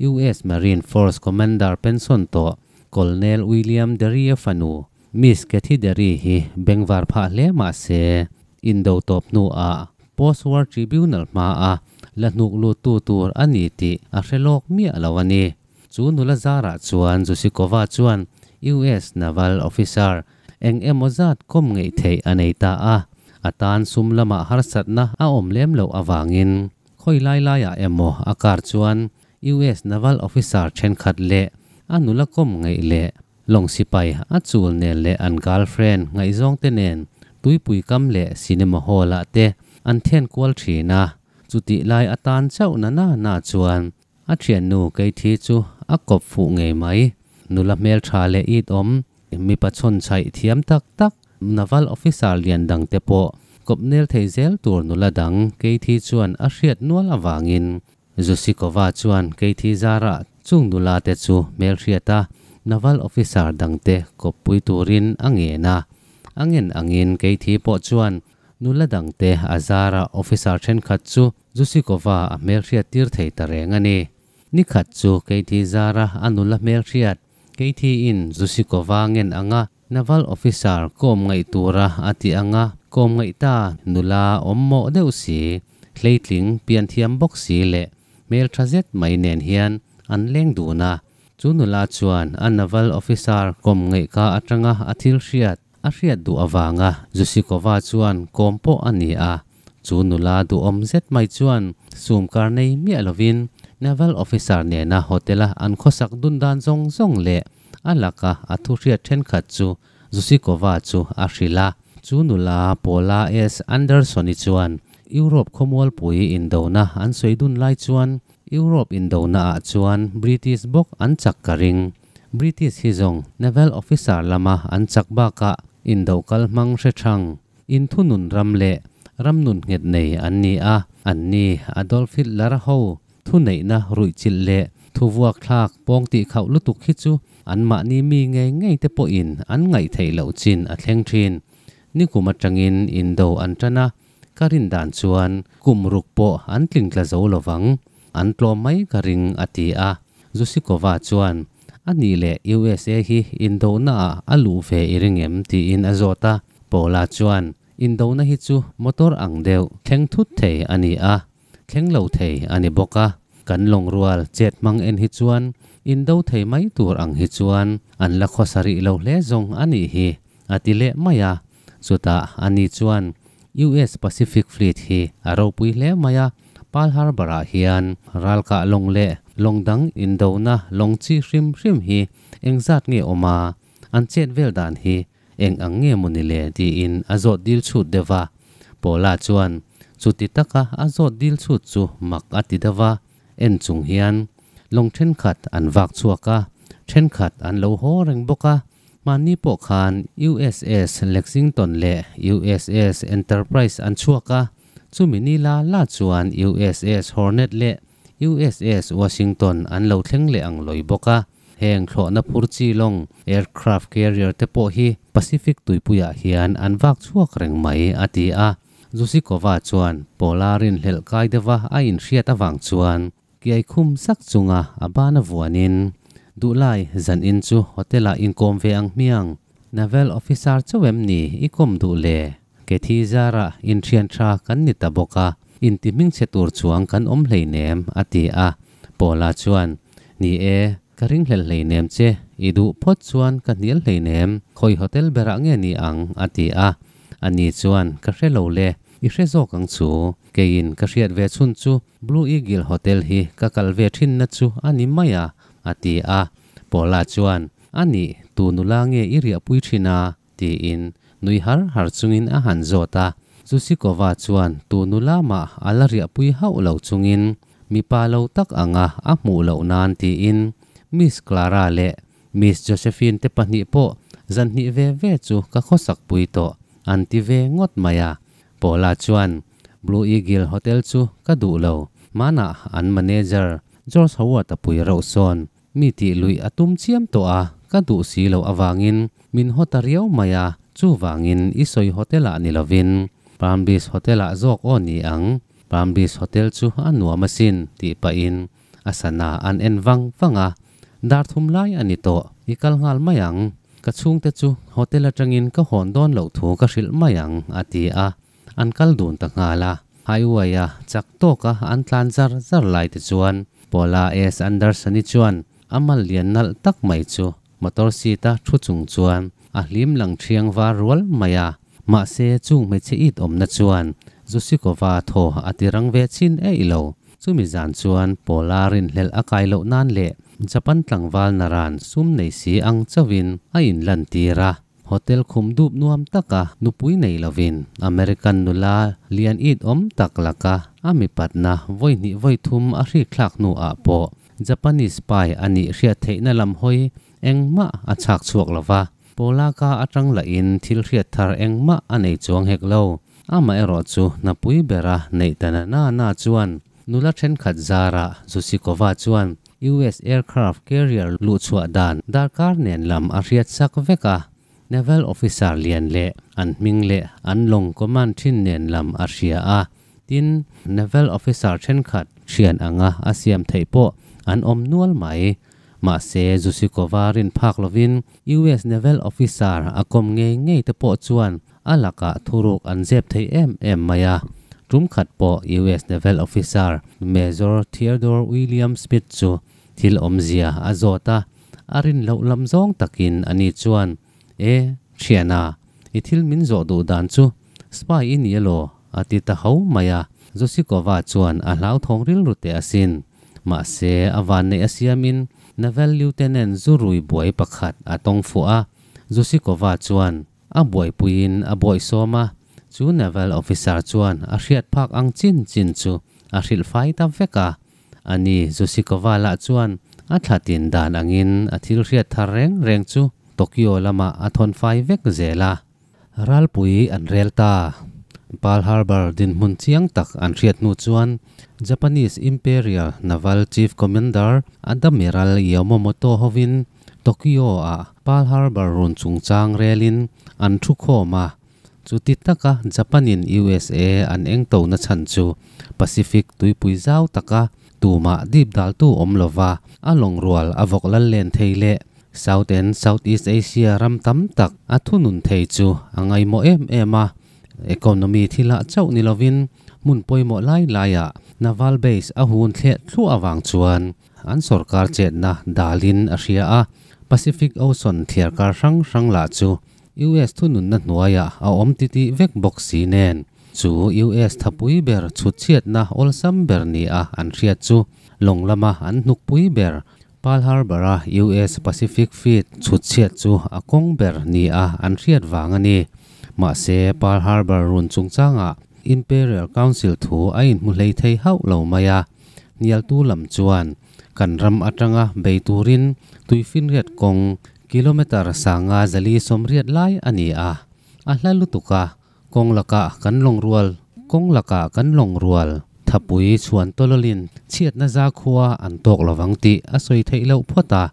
Speaker 1: US Marine Force Commander pension tawh Colonel William Derry-a fanu Miss Kathy Derry hi bengvar phah hle mah se, indo tawp hnuah Post-War Tribunal hmaa la hnuk luttu tur a ni tih a hre lawk miah lo a ni. Chu nula zarah chuan Zusikova chuan US Naval Officer eng emaw zat kawm ngeih theih a nei ta a, a tan sum lamah harsatna a awm lem loh avangin khawi lai laiah emaw a kar chuan US Naval Officer thenkhat leh a nula kawm ngeih leh lawng sipai a chul nen leh an girlfriend ngaihzawngte nen tuipui kam leh cinema hall ah te an then kual thin a, chutih lai atan chauh na na na chuan A thiannu Keithi chu a kawp fuh ngei mai. Nula hmeltha leh it awm, mipa chhawn chhaih thiam tak tak, naval officer lian dang te pawh kawp nel thei zel tur nula dang Keithi chuan a hriat nual avangin Zusikova chuan Keithi zarah chung nula te chu hmelhriat a, naval officer dang te kawppui turin a ngen a. A ngen angin Keithi pawh chuan nula dang te a zarah officer thenkhat chu Zusikova a hmelhriat tir thei ta reng a ni. Ni khat chu Keithi zara a nula hmelhriat, Keithiin Zusikova ngen anga Naval Officer kawm ngaih tura a tih anga kawm ngaih ta nula awm mawh deuh si, hleitling pian thiam bawk si leh hmeltha zet mai nen hian an leng dun a. Chu nula chuan a Naval Officer kawm ngaih ka atanga a thil hriat a hriat duh avanga Zusikova chuan kawm pawh a ni a. Chu nula duhawm zet mai chuan sum kar nei miah lovin Naval Officer nena hotel-a an khawsak dun dan zawng zawng leh a laka a thu hriat thenkhat chu Zusikova chu a hrilh a. Chu nula Paula S. Anderson-i chuan Europe khawmualpui indona an sawi dun lai chuan Europe indonaah chuan British bawk an chak ka ring. British hi zawng Naval Officer lama an chak bakah indo kal hmang hre thang. Inthunun ram leh ram nun nghet nei an ni a, an ni Adolf Hitler ho thuneihna ruihchilh leh thuvuak thlak pawng tih khauh lutuk hi chu anmahni mi ngei ngei te pawhin an ngaih theih loh chin a thleng thin. Nikum atangin indo an tan a, ka rin dan chuan kum ruk pawh an tling tla zo lovang, an tlawm mai ka ring a ti a. Zusikova chuan, A nih leh USA hi indonaah a luh ve i ring em? tiin a zawt a. Paula chuan, Indona hi chu motor ang deuh thleng thut thei a ni a, thleng lo thei a ni bawk a. Kan lawng rual chet hmang en hi chuan indo thei mai tur ang hi chuan an la khawsa rih lo hle zawng a nih hi, a ti leh mai a. Chutah ani chuan, US Pacific Fleet hi a ropui hle mai a, Pearl Harbor-ah hian ralkah lawng leh lawng dang indona lawng chi hrim hrim hi engzat nge awm a, an chet vel dan hi eng ang nge maw ni le tiin a zawt dil chhut deuh va. Paula chuan chuti taka a zawt dil chhut chu mak a ti deuh va, en chung hian lawng thenkhat an vak chhuak a, thenkhat an lo haw reng bawk a, Mahni pawh khan USS Lexington leh USS Enterprise an chhuak a. Chumi ni la la chuan USS Hornet leh USS Washington an lo thleng leh ang lawi bawk a. Heng thlawhna phur chi lawng, aircraft carrier, te pawh hi Pacific tuipuiah hian an vak chhuak reng mai, a ti a. Zusikova chuan Paula rinhlelh kai deuha a inhriat avang chuan kiai khum sak chunga a ban a vuanin, Duhlai, zan in chu hotel-ah inkawm ve ang hmiang. Naval officer chauh em ni i kawm duh le? Kethi zarah inthian tha kan ni ta bawk a, inti hmingchhe tur chuang kan awm hleinem, a ti a. Paula chuan, Ni e, ka ringhlel hleinem che, i duh phawt chuan ka hnial hleinem, khawi hotel berah nge ni ang? a ti a. Ani chuan, Ka hre lo le, i hre zawk ang chu. Keiin ka hriat ve chhun chu Blue Eagle Hotel hi ka kal ve thinna chu a ni mai a, a ti a. Paula chuan, A nih, tu nula nge i riahpui thin a? tiin nui har har chungin a han zawt a. Zusikova chuan tu nula mah a la riahpui hauh lo chungin mipa lo tak anga a hmuh loh nan tiin Miss Clara leh Miss Josephine te pahnih pawh zan hnih ve ve chu ka khawsak pui tawh an ti ve ngawt mai a. Paula chuan Blue Eagle Hotel chu ka duh lo, hmanah an manager George Howard-a pui reuh sawn Mi tih luih a tum chiam tawh a, ka duh si loh avangin min haw ta riau mai a, chuvangin i sawi hotel ah ni lovin Palm Beach Hotel ah zawk aw ni ang, Palm Beach Hotel chu a nuam asin tih pahin a sana an en vang vang a, dar thum lai a ni tawh, i kal nghal mai ang, ka chhungte chu hotel atangin ka hawn dawn loh thu ka hrilh mai ang a ti a, An kal dun ta nghal a, highway-a chak tawka an tlan zar zar lai te chuan Paula S. Anderson-i chuan a mal lian nalh tak mai chu motor seat-a thu chung chuan a hlim lang thiang var rual mai a. Mahse, chung hmeichhe it awmna chuan Zusikova thaw a ti rang ve chin eih lo. Chumi zan chuan Paula rinhlelh a kai loh nan leh Japan tlangval naran sum nei si ang chauhin a inlantir a. Hotel khum dup nuam taka nupui nei lovin American nula lian it awm tak laka a mipatna vawi hnih vawi thum a hrik thlak hnu ah pawh Japanese spy a nih hriat theihna lam hawi engmah a chhak chhuak lova, Polaka atang lahin thil hriat thar engmah a nei chuang hek lo. Amaherawh chu hnapui bera neih ta na na na chuan nula thenkhat zarah Zusikova chuan US aircraft carrier luhchhuah dan darkar nen lam a hriat sak vek a, Naval officer lian leh an hming leh an lawng command thin nen lam a hria a, tin, Naval officer thenkhat thian anga a siam theih pawh an awm nual mai. Mahse, Zusikova rin phak lovin US Naval officer a kawm ngei ngei te pawh chuan a lakah thuruk an zep thei em em mai a. Tum khat pawh US Naval Officer Major Theodore William Smith chu thil awmzia a zawt a, a rin loh lam zawng takin ani chuan, E, thiana, i thil min zawh duh dan chu spy i ni elaw? a ti ta ho mai a. Zosikova chuan a hlauthawng rilru teh asin. Mahse, a vanneih a siamin Naval Lieutenant Zurui buai pakhat a tawng fuh a. Zosikova chuan A buaipuiin a bawihsawm a, chu Naval Officer chuan a hriat phak ang chin chin chu a hrilh fai ta vek a. Ani Zusikova lah chuan a thla tin dan angin a thil hriat thar reng reng chu Tokyo lamah a thawn fai vek zel a. Ralpui an rel ta. Pearl Harbor dinhmun chiang tak an hriat hnu chuan Japanese Imperial Naval Chief Commander Adamiral Yamamoto hovin Tokyo-ah Pearl Harbor run chungchang relin an thu khawm a, chuti taka Japan-in USA an engto na chhan chu Pacific tuipui zau taka tumah dip daltu awm lova a lawng rual a vawk lal len thei leh South and Southeast Asia ram tam tak a thunun thei chu a ngaihmawh em em a. Economy thilah chauh ni lovin hmun pawimawh lai laiah Naval Base a hun thleh thluah avang chuan An sorkar chetna dalin a hria a, Pacific Ocean thliarkar hrang hrang lah chu US thununna hnuaiah a awm titih vek bawk si nen, chu US thapui ber chhutchhiatna awlsam ber nia an hriat chu lawng lama an hnukpui ber Pearl Harbor-a US Pacific Fleet chhutchhiat chu a kawng ber nia an hriat vang a ni. Mahse, Pearl Harbor run chungchangah Imperial Council thu a inhmu hlei thei hauh lo mai a. Hnialtu lam chuan kan ram atanga bei turin tuifinriat kawng kilometre sanga zali sawmriat lai a ni a, a hla lutuk a, kawng lakah kan lawng rual Kawng lakah kan lawng rual thapui chhuan tawlawlin chhiatna zakhua an tawk lovang tih a sawi theih loh phawt a.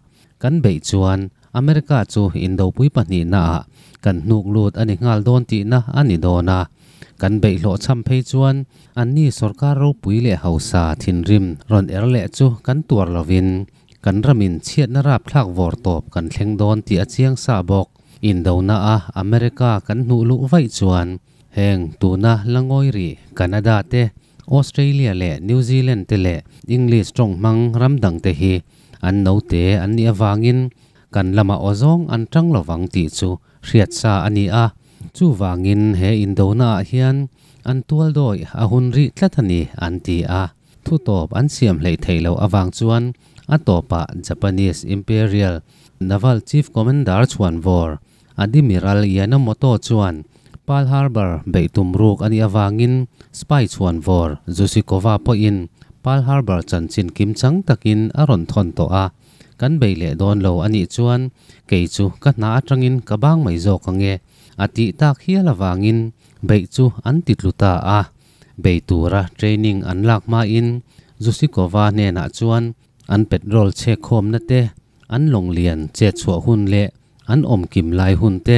Speaker 1: Kan beih chuan America chu indopui pahnihnaah kan hnuk lut a ni nghal dawn tihna a ni dawn a. Kan beih hlawh chham phei chuan anni sorkar ropui leh hausa thinrim rawn er leh chu kan tuar lovin kan ramin chhiatna rapthlak vawr tawp kan thleng dawn tih a chiang sa bawk. Indona a America kan hnuh luh vaih chuan heng tuna la ngawi rih Canada te, Australia leh New Zealand te leh English tawng hmang ram dang te hi an note an nih avangin kan lamah aw zawng an tang lovang tih chu hriat sa a ni a. Chuvangin he indona ah hian an tual dawi a hun rih tlat a ni an ti a. Thu tawp an siam hleih theih loh avang chuan a tawpah Japanese Imperial Naval Chief Commander chhuanvawr Admiral Yanamoto chuan Pearl Harbor beih tum ruk a nih avangin spy chhuanvawr Zusikova pawhin Pearl Harbor chanchin kimchang takin a rawn thawn tawh a. Kan bei leh dawn lo a nih chuan kei chu ka hna atangin ka bang mai zawk ang e, a tih tak hial avangin beih chu an ti tlu ta a. Bei tura training an lak hmain Zusikova hnenah chuan an petrol chhek khawmna te, an lawng lian chet chhuah hun leh an awm kim lai hun te,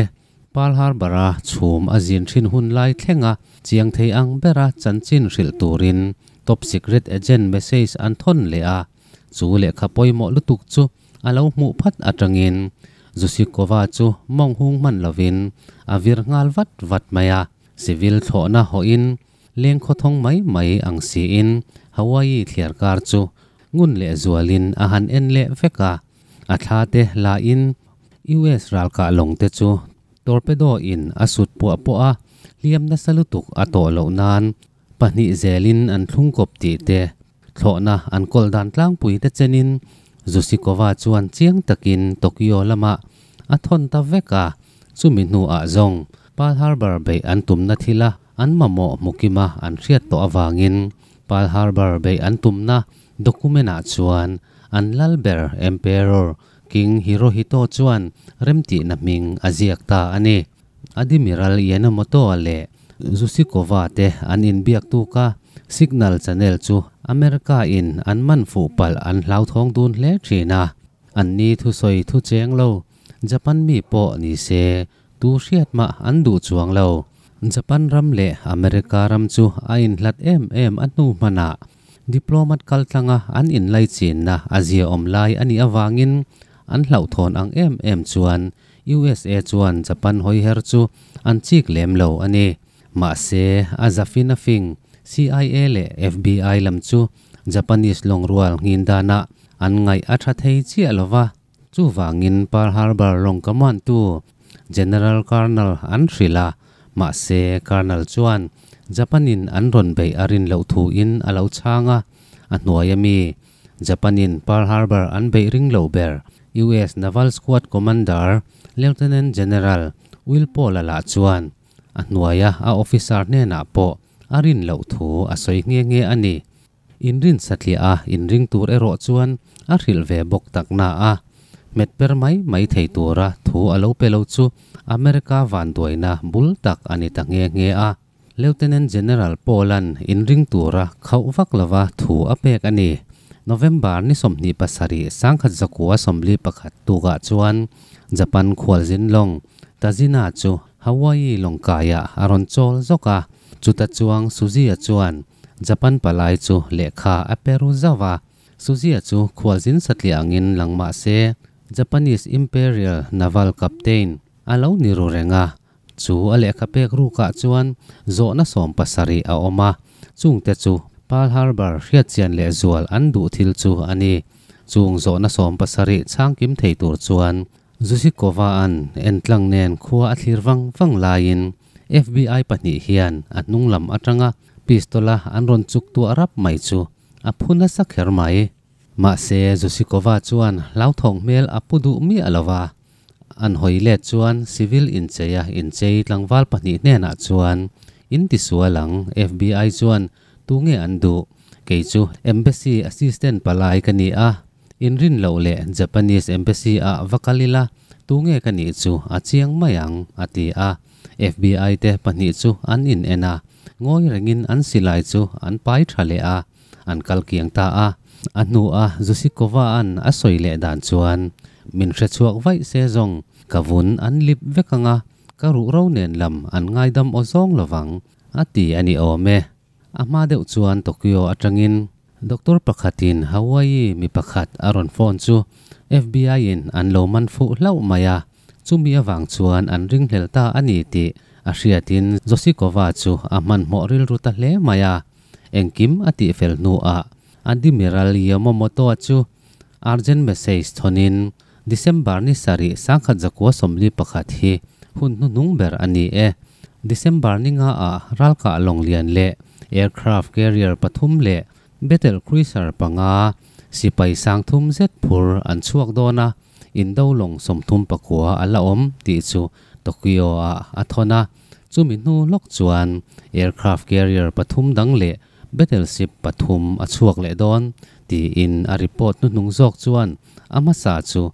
Speaker 1: Pearl Harbor-a chhum a zin thin hun lai thlenga chiang thei ang bera chanchin hrilh turin top secret agent message an thawn leh a. Chu lehkha pawimawh lutuk chu a lo hmuh phat atangin Zusikova chu mawng hung hman lovin a vir nghal vat vat mai a. Civil thlawhna hawhin leng khawthawng mai mai ang siin Hawaii thliar kar chu ngun leh zualin a han en leh vek a. A thla te lahin US ralkah lawng te chu torpedo in a sut puah pawh a hliam nasa lutuk a tawh loh nan pahnih zelin an thlung kawp tih te Thlawhna an kawl dan tlangpui te chenin Zusikova chuan chiang takin Tokyo lamah a thawn ta vek a, chumi hnuah zawng Pearl Harbor beih an tumna thila an mamawh hmukima an hriat tawh avangin Pearl Harbor beih an tumna document-ah chuan an lal ber Emperor King Hirohito chuan remtihna hming a ziak ta a ni. Admiral Yanamoto-a leh Zusikova te an inbiak tuk a, signal channel chu America-in an man fuh palh an hlauthawng dun hle thin a. Anni thusawi thu cheng lo, Japan mi pawh ni se tu hriat mah an duh chuang lo. Japan ram leh America ram chu a inhlat em em a hnu hmanah diplomat kaltlanga an inlaichinna a ziaawm lai a nih avangin an hlauhthawn ang em em chuan USA chuan Japan hawiher chu an chik lem lo a ni. Mahse, a zafin a fing, CIA leh FBI lam chu Japanese lawng rual nghin danah an ngaih a tha thei chiah lo va. Chuvangin Pearl Harbor lawng kamuantu General Colonel an hrilh a. Mahse, Colonel chuan Japan-in an rawn beih a rin loh thuin a lo chhang a, a hnuai ami Japan-in Pearl Harbor an beih ring lo ber US Naval Squad Commander Lieutenant General Will Paul-a lah chuan a hnuaia a officer hnenah pawh a rin loh thu a sawi nghe nghe a ni. Inrin satliah a inring tur erawh chuan a hrilh ve bawk tak na a, hmet per mai mai thei tura thu a lo pe lo chu America vanduaina bul tak a ni ta nghe nghe a. Lieutenant General Paul-a'n inring tura khauh vak lova thu a pek a ni. November ni 27 1941 tukah chuan Japan khualzin lawng Tazina chu Hawaii lawngkaiah a rawn chawl zawk a, chuta chuang Suzie chuan Japan palai chu lehkha a pe ru zauh a. Suzie chu khualzin satliah angin lang mah se Japanese Imperial Naval Captain a lo ni ru reng a, Chu a lehkha pek rukah chuan zawhna 70 a awm a, chungte chu Pearl Harbor hriatchian leh zual an duh thil chu a ni. Chung zawhna 70 chhangkim thei tur chuan Zusikova-a'n entlang nen khua a thlir vang vang laiin FBI pahnih hian a hnung lam atanga pistol-a an rawn chuk tuah rap mai chu a phu nasa kher mai. Mahse, Zusikova chuan hlauthawng hmel a pu duh miah lo va. An hawi let chuan civil incheia inchei tlangval pahnih hnenah chuan, In ti sual ang, FBI chuan tunge an duh? Kei chu Embassy assistant palai ka ni a, in rin loh leh Japanese Embassy ah va kal ila tunge ka nih chu a chiang mai ang, a ti a. FBI te pahnih chu an in en a. Ngawi rengin an silai chu an pai tha leh a, an kal kiang ta a. A hnu a Zusikova-a'n a sawi leh dan chuan, Min hre chhuak vaih se zawng, ka vun an lip vek ang a, ka ruhro nen lam an ngaidam aw zawng lovang, a ti a ni awm e. A hma deuh chuan Tokyo atangin doctor pakhatin Hawaii mi pakhat a rawn phone chu FBI-in an lo man fuh hlauh mai a, chumi avang chuan an ringhlel ta a ni tih a hriatin Zosikova chu a hmanhmawh rilru ta hle mai a. Engkim a tihfel hnuah Admiral Yamamoto-a chu urgent message thawnin December ni sarih 1941 hi hun hnuhnung ber a ni e. December ni nga ah ralkah lawng lian leh aircraft carrier pathum leh battle cruiser panga sipai sangthum zet phur an chhuak dawn a, indo lawng 39 a la awm tih chu Tokyo ah a thawn a. Chumi hnu lawk chuan aircraft carrier pathum dang leh battleship pathum a chhuak leh dawn tiin a report hnuhnung zawk chuan a hmasa chu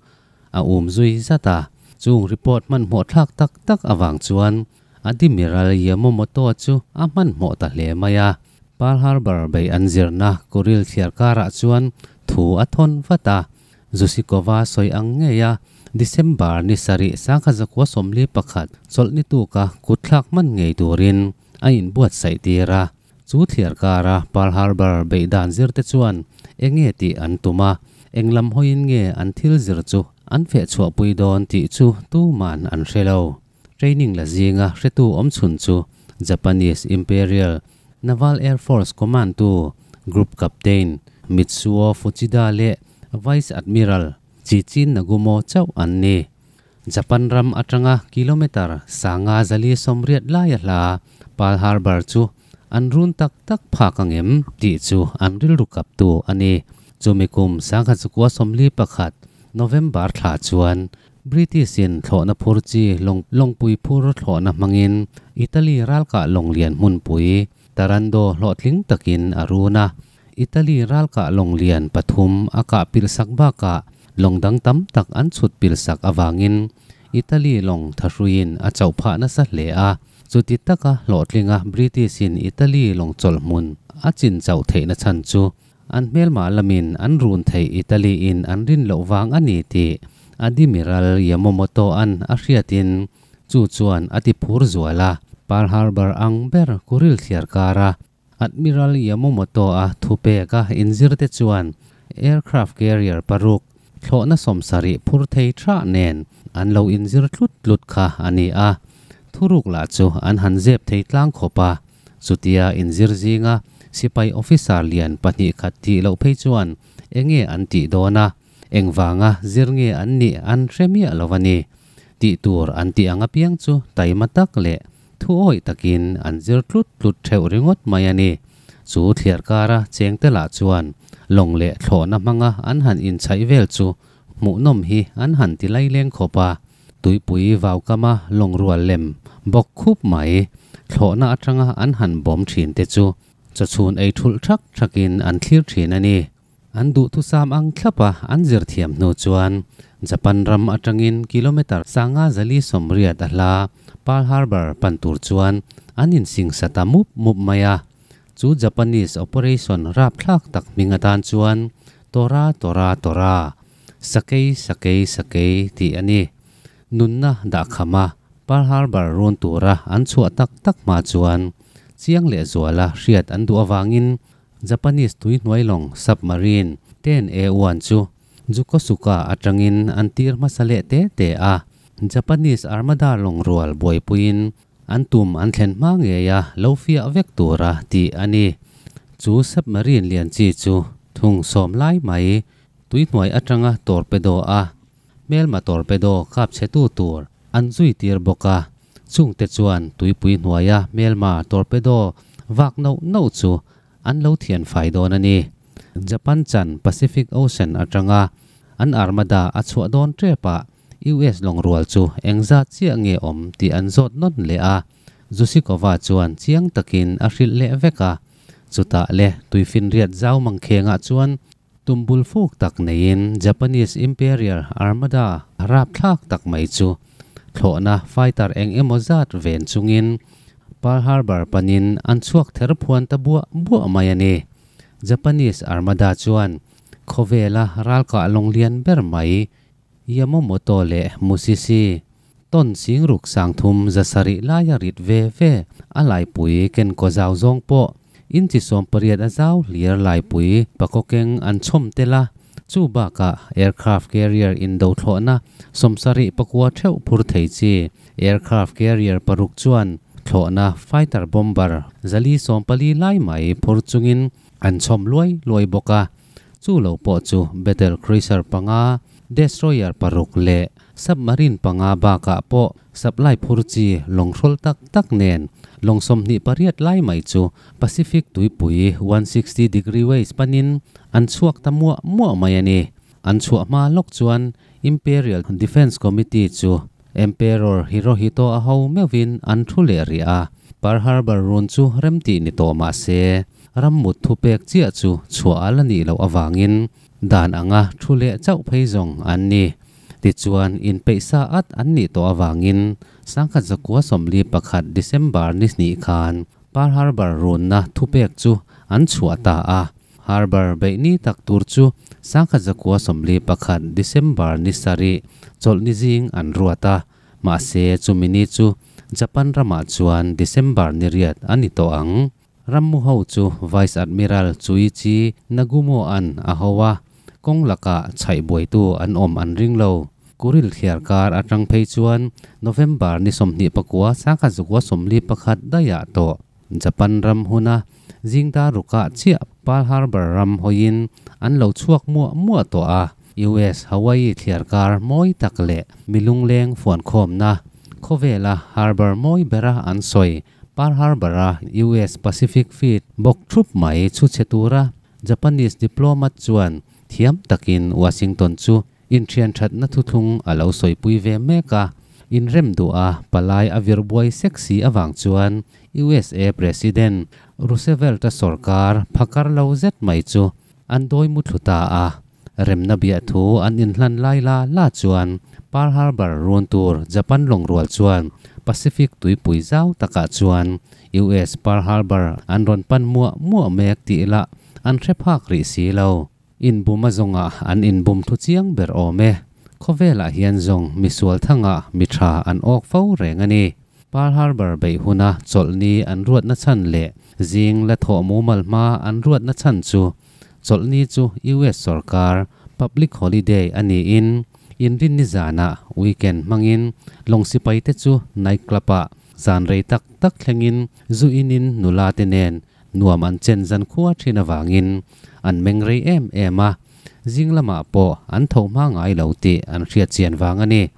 Speaker 1: a um zui zat a. Chung report hmanhmawh thlak tak tak avang chuan Admiral Yamamoto chu a hmanhmawh ta hle mai a. Pearl Harbor bei an zirna Kuril thliar karah chuan thu a thawn vat a. Zusikova sawi ang ngei a, December ni sarih 1941 chawlhni tuka kutthlak hman ngei turin a inbuatsaih tir a. Chu thliar kara Pearl Harbor beih dan zir te chuan eng nge tih an tum a, eng lam hawiin nge an thil zir chu an feh chhuahpui dawn tih chu tuman an hre lo. Training la zinga hretu awm chhun chu Japanese Imperial Naval Air Force Command tu Group Captain Mitsuo Fuchida leh Vice Admiral Chichin Nagumo chauh an ni. Japan ram atanga kilometre 580 laia hla Pearl Harbor chu an run tak tak phak ang em tih chu an rilru kaptu a ni. Chumi kum 1941 November thla chuan British-in thlawhna phur chi lawng lawngpui phur thlawhna hmangin Italy ralkah lawng lian hmunpui Tarando hlawhtling takin a run a. Italy ralkah lawng lian pathum a kah pilhsak bakah lawng dang tam tak an chhut pilhsak avangin Italy lawng thahruiin a chauh phah nasa hle a. Chuti taka hlawhtlinga British-in Italy lawng chawlh hmun a chin chauh theihna chhan chu an hmelmah lamin an run theih Italy-in an rin loh vang a ni tih Admiral Yamamoto-a'n a hriatin chu chuan a ti phur zual a. Pearl Harbor ang ber Kuril thliar kara Admiral Yamamoto-a thupeka inzirte chuan aircraft carrier paruk, thlawhna 70 phur thei tha nen an lo inzir tlut tlut kha a ni a. Thuruk lah chu an han zep thei tlang khawp a. Chutia inzir zinga sipai officer lian pahnih khat tih loh phei chuan enge an tih dawn a, engvanga zir nge an nih an hre miah lo a ni. Tih tur an tih ang apiang chu taima tak leh Thu awih takin an zir tlut tlut theuh ringawt mai a ni. Chu thliar kara chengte lah chuan lawng leh thlawhna hmanga an han inchhaih vel chu hmuhnawm hi an han ti laileng khawp a. Tuipui vaukama lawng rual lem bawk khup mai thlawhna atanga an han bawm thin te chu chawchhun ei thulh thak thakin an thlir thin a ni. An duhthusam ang thlapa an zir thiam hnu chuan Japan ram atangin kilometre 580 a hla Pearl Harbor pan tur chuan an insingsa ta mup mup mai a. Chu Japanese operation rapthlak tak hming atan chuan Tora Tora Tora, Sakei Sakei Sakei tih a ni. Nunna dahkhama Pearl Harbor run tura an chhuah tak tak hma chuan chiang lehzuala hriat an duh avangin Japanese tuihnuai lawng, submarine, ten A one chu Jukosuka atangin an tir hmasa leh te te a. Japanese armada lawng rual buaipuiin an tum an thlen hma ngei a lo fiah vek tura tih a ni. Chu submarine lian chi chu thung sawm lai mai tuihnuai atanga torpedo a hmelma torpedo kap chhetu tur an zui tir bawk a. Chungte chuan tuipui hnuaia hmelma torpedo vak noh noh chu An lo thian fai dawn a ni. Japan chan Pacific Ocean atanga an armada a chhuah dawn tep ah US lawng rual chu engzat chiah nge awm tih an zawt nawn leh a. Zusikova chuan chiang takin a hrilh leh vek a. Chutah le tuifinriat zau mangkhengah chuan tumbul fuk tak neiin Japanese Imperial Armada rapthlak tak mai chu thlawhna fighter eng emaw zat ven chungin Pearl Harbor panin an chhuak ther phuan ta buah buah mai a ni. Japanese Armada chuan khawvela ralkah lawng lian ber mai Yamamoto leh Musisi tawn singruk sangthum zasarih laia rit ve ve a laipui ken kaw zau zawng pawh inchi sawmpariat a zau hlir laipui pakawkeng an chhawm tel a. Chu bakah aircraft carrier indo thlawhna sawmsarih pakua theuh phur thei chi aircraft carrier paruk chuan thlawhna fighter bomber zali sawmpali lai mai phur chungin an chhawm luai luai bawk a. Chu lo pawh chu battle cruiser panga, destroyer paruk leh submarine panga bakah pawh supply phur chi lawng hrawl tak tak nen lawng 28 lai mai chu Pacific tuipui 160 degree west panin an chhuak ta muah muah mai a ni. An chhuah hma lawk chuan Imperial Defence Committee chu Emperor Hirohito a ho meuhin an thu leh rih a. Pearl Harbor run chu remtih ni tawh mah se, ram mut thupek chiah chu chhuah a la nih loh avangin dan anga thu leh chauh phei zawng an ni. Tichuan, inpeih sa at an nih tawh avangin 1941 December ni hnih khan Pearl Harbor runna thupek chu an chhuah ta a. Harbor beih ni tak tur chu 1941 December ni sarih chawlhni zing an ruat a, mahse chumi ni chu Japan ramah chuan December ni riat a ni tawh ang. Rammu ho chu Vice Admiral Chuichi Nagumo-a'n a ho a, kawng lakah chhaih buaitu an awm an ring lo. Kuril thliar kar atang phei chuan November ni 29 1941 daihah tawh Japan ram huna zingdar rukah chiah Pearl Harbor ram hawiin an lo chhuak muah muah tawh a. US Hawaii thliar kar mawi tak leh milungleng fuankhawmna khawvela harbor mawi bera an sawi Pearl Harbor-a US Pacific Fleet bawk thup mai chhu chhe tura Japanese diplomat chuan thiam takin Washington chu inthian thatna thuthlung a lo sawipui ve mek a. Inrem duha palai a vir buai sek si avang chuan USA President Roosevelt-a sorkar phakar lo zet mai chu an dawi muthlu ta a. Remna biah thu an inhlan lai la la chuan Pearl Harbor run tur Japan lawngrual chuan Pacific tuipui zau takah chuan US Pearl Harbor an rawn pan muah muah mek tih lah an hre phak rih si lo. Inbum a zawngah an inbum thu chiang ber awm e. Khawvelah hian zawng misual thangah mi tha an awk fo reng a ni. Pearl Harbor beih huna chawlhni an ruatna chhan leh zing la thawh mumal hma an ruatna chhan chu Chawlhni chu US sorkar public holiday a niin inrinni zanah weekend hmangin lawng sipaite chu night club-ah zan rei tak tak thlengin zu inin nula te nen nuam an chen zan khua thin avangin an meng rei em em a, zing lamah pawh an tho hma ngai lo tih an hriat chian vang a ni.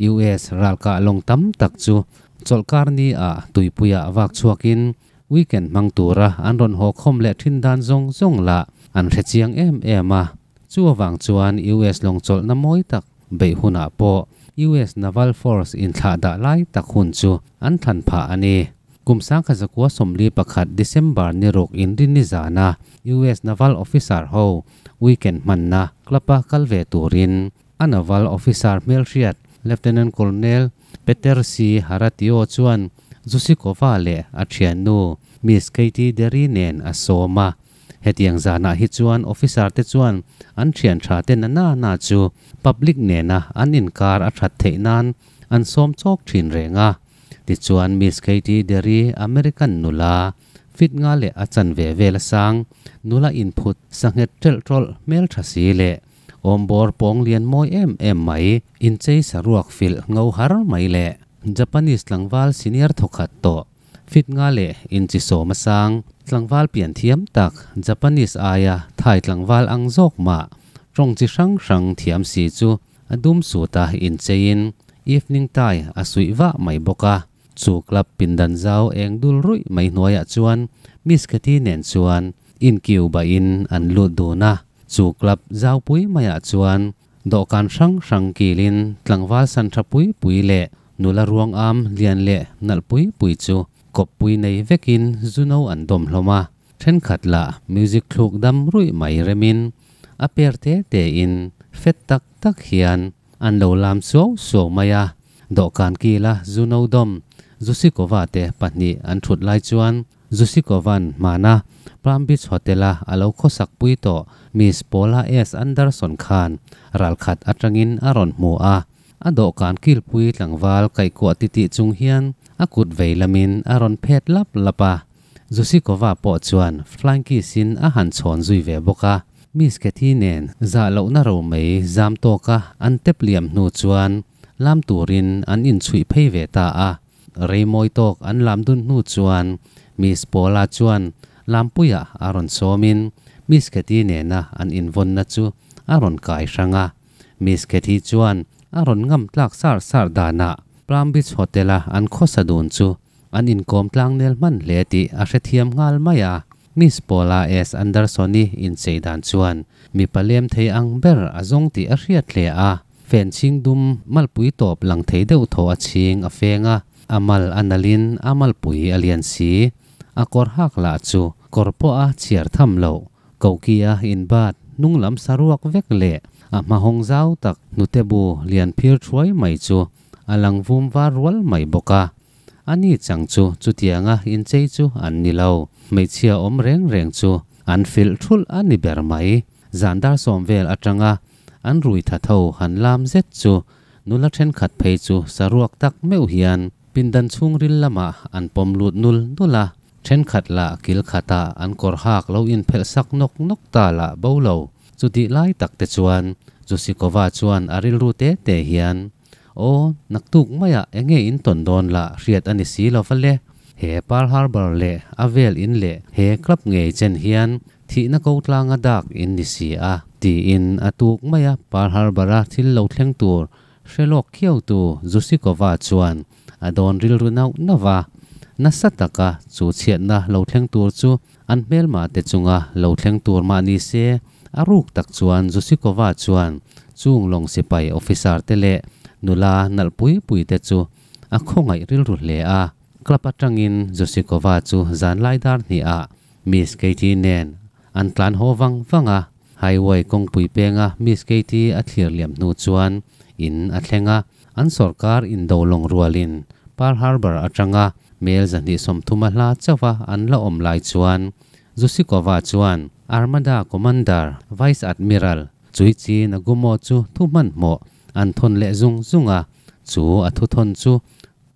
Speaker 1: US ralkah lawng tam tak chu chawlhkar ni ah tuipuiah vak chhuakin Weekend hmang tura an rawn haw khawm leh thin dan zawng zawng lah an hre chiang em em a. Chu avang chuan US lawng chawlhna mawi tak beih hunah pawh US Naval Force inthlah dah lai tak hun chu an thlan phah a ni. Kum 1941 December ni ruk inrinni zana US Naval Officer ho weekend hmanna club-a kal ve turin a Naval Officer hmelhriat Lieutenant Colonel Peter C. Haratio chuan Zusikova leh a thiannu Miss Katie Derry nen a sawm a. Hetiang zanah hi chuan officer te chuan an thian tha te na na na chu public nena an inkar a that theih nan an sawm chawk thin reng a. Tichuan Miss Katie Derry American nula fit nga leh a chanve vel a sang nula inphut sanghet ṭelh ṭawlh hmel tha si leh Awmbawr pawng lian mawi em em mai, inchei saruak filh ngo har mai leh Japanese tlangval senior thawkhat tawh, fit nga leh inchi sawm a sang, tlangval pian thiam tak, Japanese aia Thai tlangval ang zawk mah, tawng chi hrang hrang thiam si chu a dum suta incheiin evening tie a suih vah mai bawk a. Chu club pindan zau eng dul ruih mai hnuaiah chuan Miss Kathy nen chuan inkiu bahin an lut dun a. Chu club zaupui maiah chuan dawhkan hrang hrang kilin tlangval san tha pui pui leh nula ruang am lian leh nalh pui pui chu kawppui nei vekin zuno an dawm hlawm a. Thenkhat lah music thluk dam ruih mai remin a per te tein fet tak tak hian an lo lam suau suau mai a. Dawhkan kila zuno dawm Zusikova te pahnih an thut lai chuan Zusikova'n hmana Palm Beach Hotel-a a lo khawsak pui tawh Miss Paula S. Anderson khan ralkhat atangin a rawn hmu a. A dawhkan kilpui tlangval kaihkuah titih chung hian a kut vei lamin a rawn phet lap lap a. Zusikova pawh chuan flying kiss-in a han chhawn zui ve bawk a. Miss Kathy nen zah lohna ro mai zam tawka an tep liam hnu chuan lam turin an inchhuih phei ve ta a. Rei mawi tawk an lam dun hnu chuan Miss Paula chuan lampuiah a rawn sawmin Miss Kathy nena an invawnna chu a rawn kai hrang a. Miss Kathy chuan a rawn ngam tlak sar sar danah Palm Beach Hotel-a an khawsa dun chu an inkawm tlang nel hman hle tih a hrethiam nghal mai a. Miss Paula S. Anderson-i inchei dan chuan mipa lem thei ang ber a zawng tih a hriat hle a. Fen chhing dum malpui tawp lang thei deuh thaw a chhing a feng a, a mal a nalhin a malpui a lian si. A kawr hak lah chu kawr pawh a chhiar tham loh. Kokia inbat hnung lam saruak vek leh a hmahawng zau tak hnute bu lian phir thuai mai chu a lang vum var rual mai bawk a. Ani chang chu chutianga inchei chu an ni lo. Hmeichhia awm reng reng chu an filh thulh a ni ber mai. Zan dar sawm vel atanga an rui tha tho han lam zet chu nula thenkhat phei chu saruak tak meuh hian pindan chhungril lamah an pawm lut nul nul a, thenkhat lah kil khatah an kawr hak lo inphelh sak nawk nawk ta lah bo lo. Chutih lai tak te chuan Zusikova chuan a rilru te te hian, Aw, naktuk maiah enge in tawn dawn lah hriat a ni si lo va le. He Pearl Harbor leh a vel in leh he club ngei chen hian thihna ko tlanga dak in ni si a, tiin a tuk maia Pearl Harbor-a thil lo thleng tur hre lawk khiautu Zusikova chuan a dawn rilru nauh nauh va. Nasa taka chu chhiatna lo thleng tur chu an hmelma te chunga lo thleng tur mah ni se, a ruk tak chuan Zusikova chuan chung lawng sipai officer te leh nula nalh pui pui te chu a khawngaih rilru hle a. Club atangin Zusikova chu zan lai dar hnihah Miss Katie nen an tlan haw vang vang a. Highway kawngpui penga Miss Katie a thlir liam hnu chuan in a thleng a. An sawrkar indo lawng rualin Pearl Harbor atanga mel 230 a hla chauha an la awm lai chuan Zusikova chuan Armada Commander Vice Admiral Chuichi Nagumo chu thu hmanhmawh an thawn leh zung zung a. Chu a thuthawn chu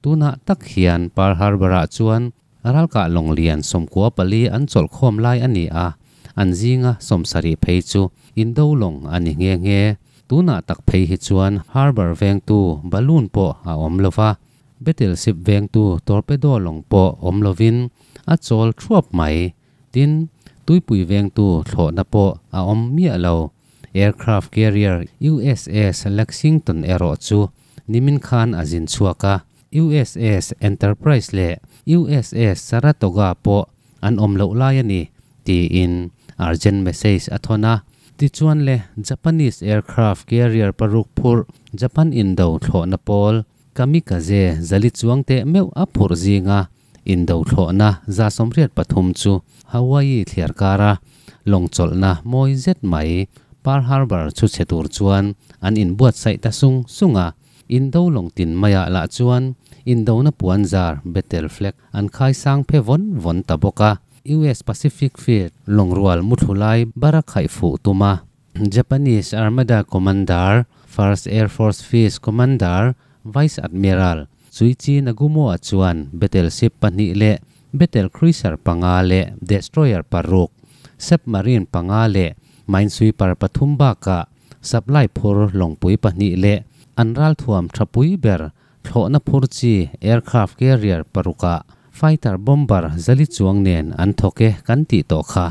Speaker 1: Tunah tak hian Pearl Harbor-ah chuan ralkah lawng lian 14 an chawlh khawm lai a ni a, an zinga 70 phei chu indo lawng a ni nghe nghe. Tunah tak phei hi chuan Harbor vengtu balloon pawh a awm lo va, battleship vengtu torpedo lawng pawh awm lovin a chawl thuap mai. Tin, tuipui vengtu thlawhna pawh a awm miah lo. Aircraft carrier USS Lexington erawh chu nimin khan a zin chhuak a, USS Enterprise leh USS Saratoga pawh an awm loh lai a ni, tiin urgent message a thawn a. Tichuan le, Japanese aircraft carrier paruk phurh Japan indo thlawhna pawl Kamikaze zali chuang teh meuh a phurh zinga indo thlawhna 183 chu Hawaii thliar kara lawng chawlhna mawi zet mai Pearl Harbor chu chhe tur chuan an inbuatsaih ta sung sung a. Indo lawng tin maiah lah chuan indona puan zar battle flag an khai sang phe vawn vawn ta bawk a. US Pacific Fleet lawng rual muthlu lai bara khaih fuh tum a. Japanese Armada Commander, First Air Force Vice Commander, Vice Admiral Chuichi Nagumo-a chuan battleship pahnih leh battle cruiser panga leh destroyer paruk, submarine panga leh minesweeper pathum bakah supply phur lawngpui pahnih leh an ralthuam tha pui ber thlawhna phur chi aircraft carrier parukah fighter bomber zali chuang nen an thawk e kan tih tawh kha.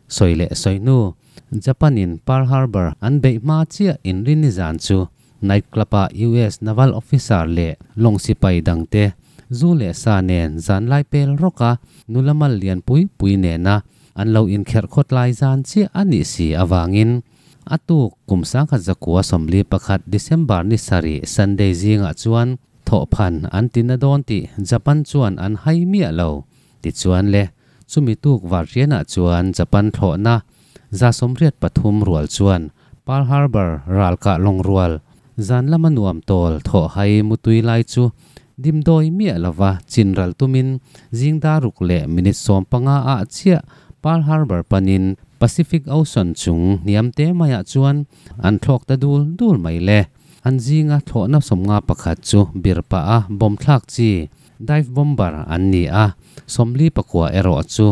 Speaker 1: Sawi leh sawi hnu, Japan in Pearl Harbor an beih hma chiah inrinni zan chu night club ah US naval officer leh lawng sipai dangte zu leh sa nen zan lai pel rawk a nula mal lian pui pui nena an lo inkherh khawt lai zan chiah a nih si avangin a tuk kum 1941 December ni sarih Sunday zingah chuan thawhphan an ti na dawn tih Japan chuan an hai miah lo. Tichuan le, chumi tuk varrianah chuan Japan thlawhna 183 rual chuan Pearl Harbor ralkah lawng rual zan lama nuam tawl thawh hai mutui lai chu Dimdawi miah lova chinral tumin zing dar ruk leh minute 15 ah chiah Pearl Harbor panin Pacific Ocean chung hniam te maiah chuan an thlawk ta dul dul mai le. An zinga thlawhna 51 chu bir pah a bomb thlak chi, dive bomber, an ni a, 49 erawh chu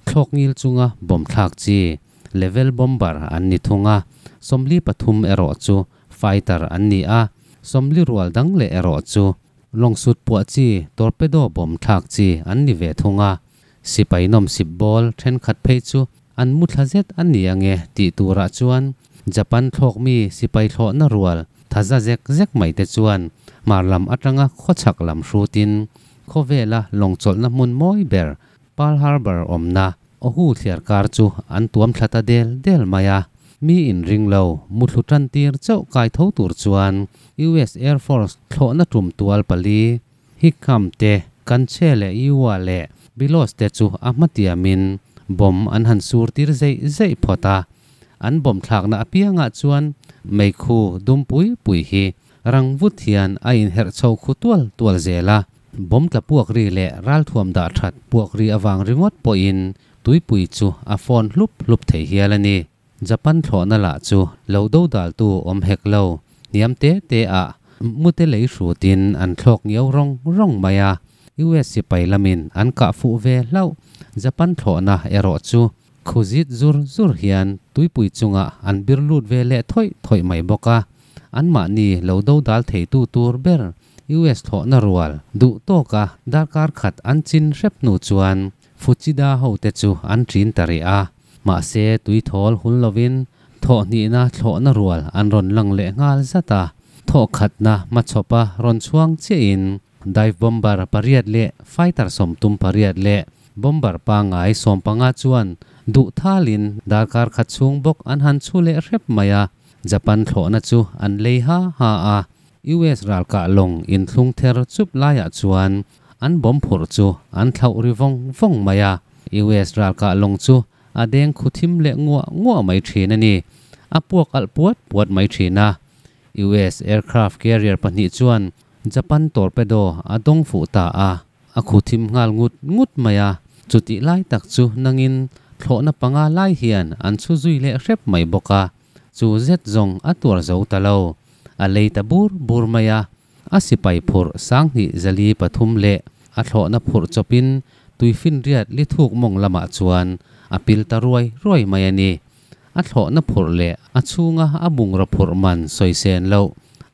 Speaker 1: thlawk ngil chunga bomb thlak chi, level bomber, an ni thung a, 43 erawh chu fighter an ni a, 40 rual dang leh erawh chu lawng sut puah chi, torpedo bomb thlak chi, an ni ve thung a. Sipai nawmsip bawl thenkhat phei chu an mu thla zet a ni ange tih turah chuan Japan thlawk mi sipai thlawhna rual thaza zek zek mai te chuan hmar lam atanga khawchhak lam hrutin khawvela lawng chawlhna hmun mawi ber Pearl Harbor awmna Oahu thliar kar chu an tuam thla ta del del mai a. Mi inring lo muthlu tan tir chauh kai tho tur chuan US Air Force thlawhna tum tual pali Hickam te, Kanche leh Iwa leh Bilos te chu a hmatiamin bomb an han sur tir zeih zeih phawt a. An bomb thlakna apiangah chuan meikhu dum pui pui hi rang vut hian a inherh chho khu tual tual zel a. Bomb tla puak ri leh ralthuam dah that puak ri avang ringawt pawhin tuipui chu a fawn hlup hlup thei hial a ni. Japan thlawhna lah chu lo dodaltu awm hek lo, hniam te te ah mute lei hrutin an thlawk ngiau rawng rawng mai a. US sipai lamin an kah fuh ve hlauh. Japan thlawhna erawh chu khuzit zur zur hian tuipui chungah an bir lut ve leh thawih thawih mai bawk a. Anmahni lo dodal theitu tur ber US thlawhna rual duh tawka darkar khat an chin hrep hnu chuan Fuchida hote chu an ṭin ta rih a. Mahse, tuithawl hun lovin thawhhnihna thlawhna rual an rawn lang leh nghal zat a. Thawhkhatna hmachhawpa rawn chhuang chiahin dive bomber pariat leh fighter 38 leh bomber pangngai 15 chuan duh thalin darkar khat chhung bawk an han chhu leh hrep mai a. Japan thlawhna chu an lei ha ha a. US ralkah lawng inthlung ther chup laiah chuan an bomb phurh chu an thlauh ri vawng vawng mai a. US ralkah lawng chu a deng khu thim leh nguah nguah mai thin a ni. A puak alh puat puat mai thin a. US aircraft carrier pahnih chuan Japan torpedo a dawng fuh ta a. A khu thim nghal ngut ngut mai a. Chutih lai tak chu nangin thlawhna panga lai hian an chhu zui leh hrep mai bawk a. Chu zet zawng a tuar zo ta lo. A lei ta bur bur mai a. A sipai phurh 2403 leh a thlawhna phurh chawpin tuifinriat li thuk mawng lamah chuan a pil ta ruai ruai mai a ni. A thlawhna phurh leh a chhunga a bungraw phurh man sawi sen loh,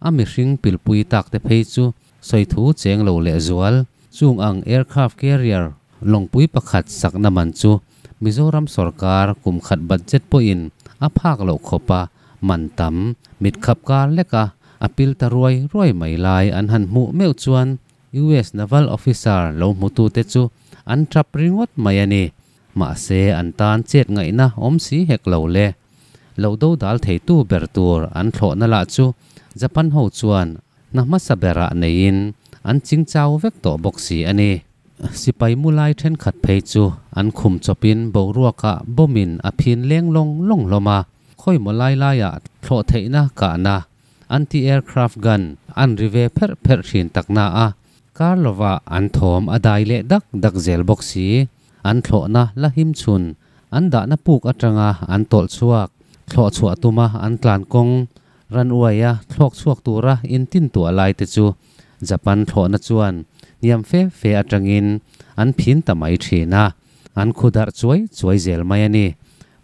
Speaker 1: a mihring pilpui tak te phei chu sawi thu cheng lo lehzual. Chung ang aircraft carrier lawngpui pakhat sakna man chu Mizoram sorkar kum khat budget pawhin a phak loh khawpa man tam, mit khap kar leka a pil ta ruai ruai mai lai an han hmuh meuh chuan US Naval Officer lo hmutute chu an tap ringawt mai a ni. Mahse an tan chet ngaihna awm si hek lo le. Lo dodal theitu ber tur an thlawhna lah chu Japan ho chuan hna hmasa berah neiin an chingchau vek tawh bawk si a ni. Sipai mu lai thenkhat phei chu an khum chawpin boruakah bomb-in a phin leng lawng lawng hlawm a, khawimaw lai laiah thlawh theihna kahna, anti-aircraft gun, an ri ve pherh pherh thin takna a, kar lovah an thawm a dai leh dak dak zel bawk si. An thlawhna la him chhun, an dahna puk atanga an tawlh chhuak, thlawh chhuah tuma an tlan kawng, ran uaia thlawk chhuak tura intintuah lai te chu Japan thlawhna chuan hniam fe fe atangin an phin ta mai thin a, an khu darh chuai chuai zel mai a ni.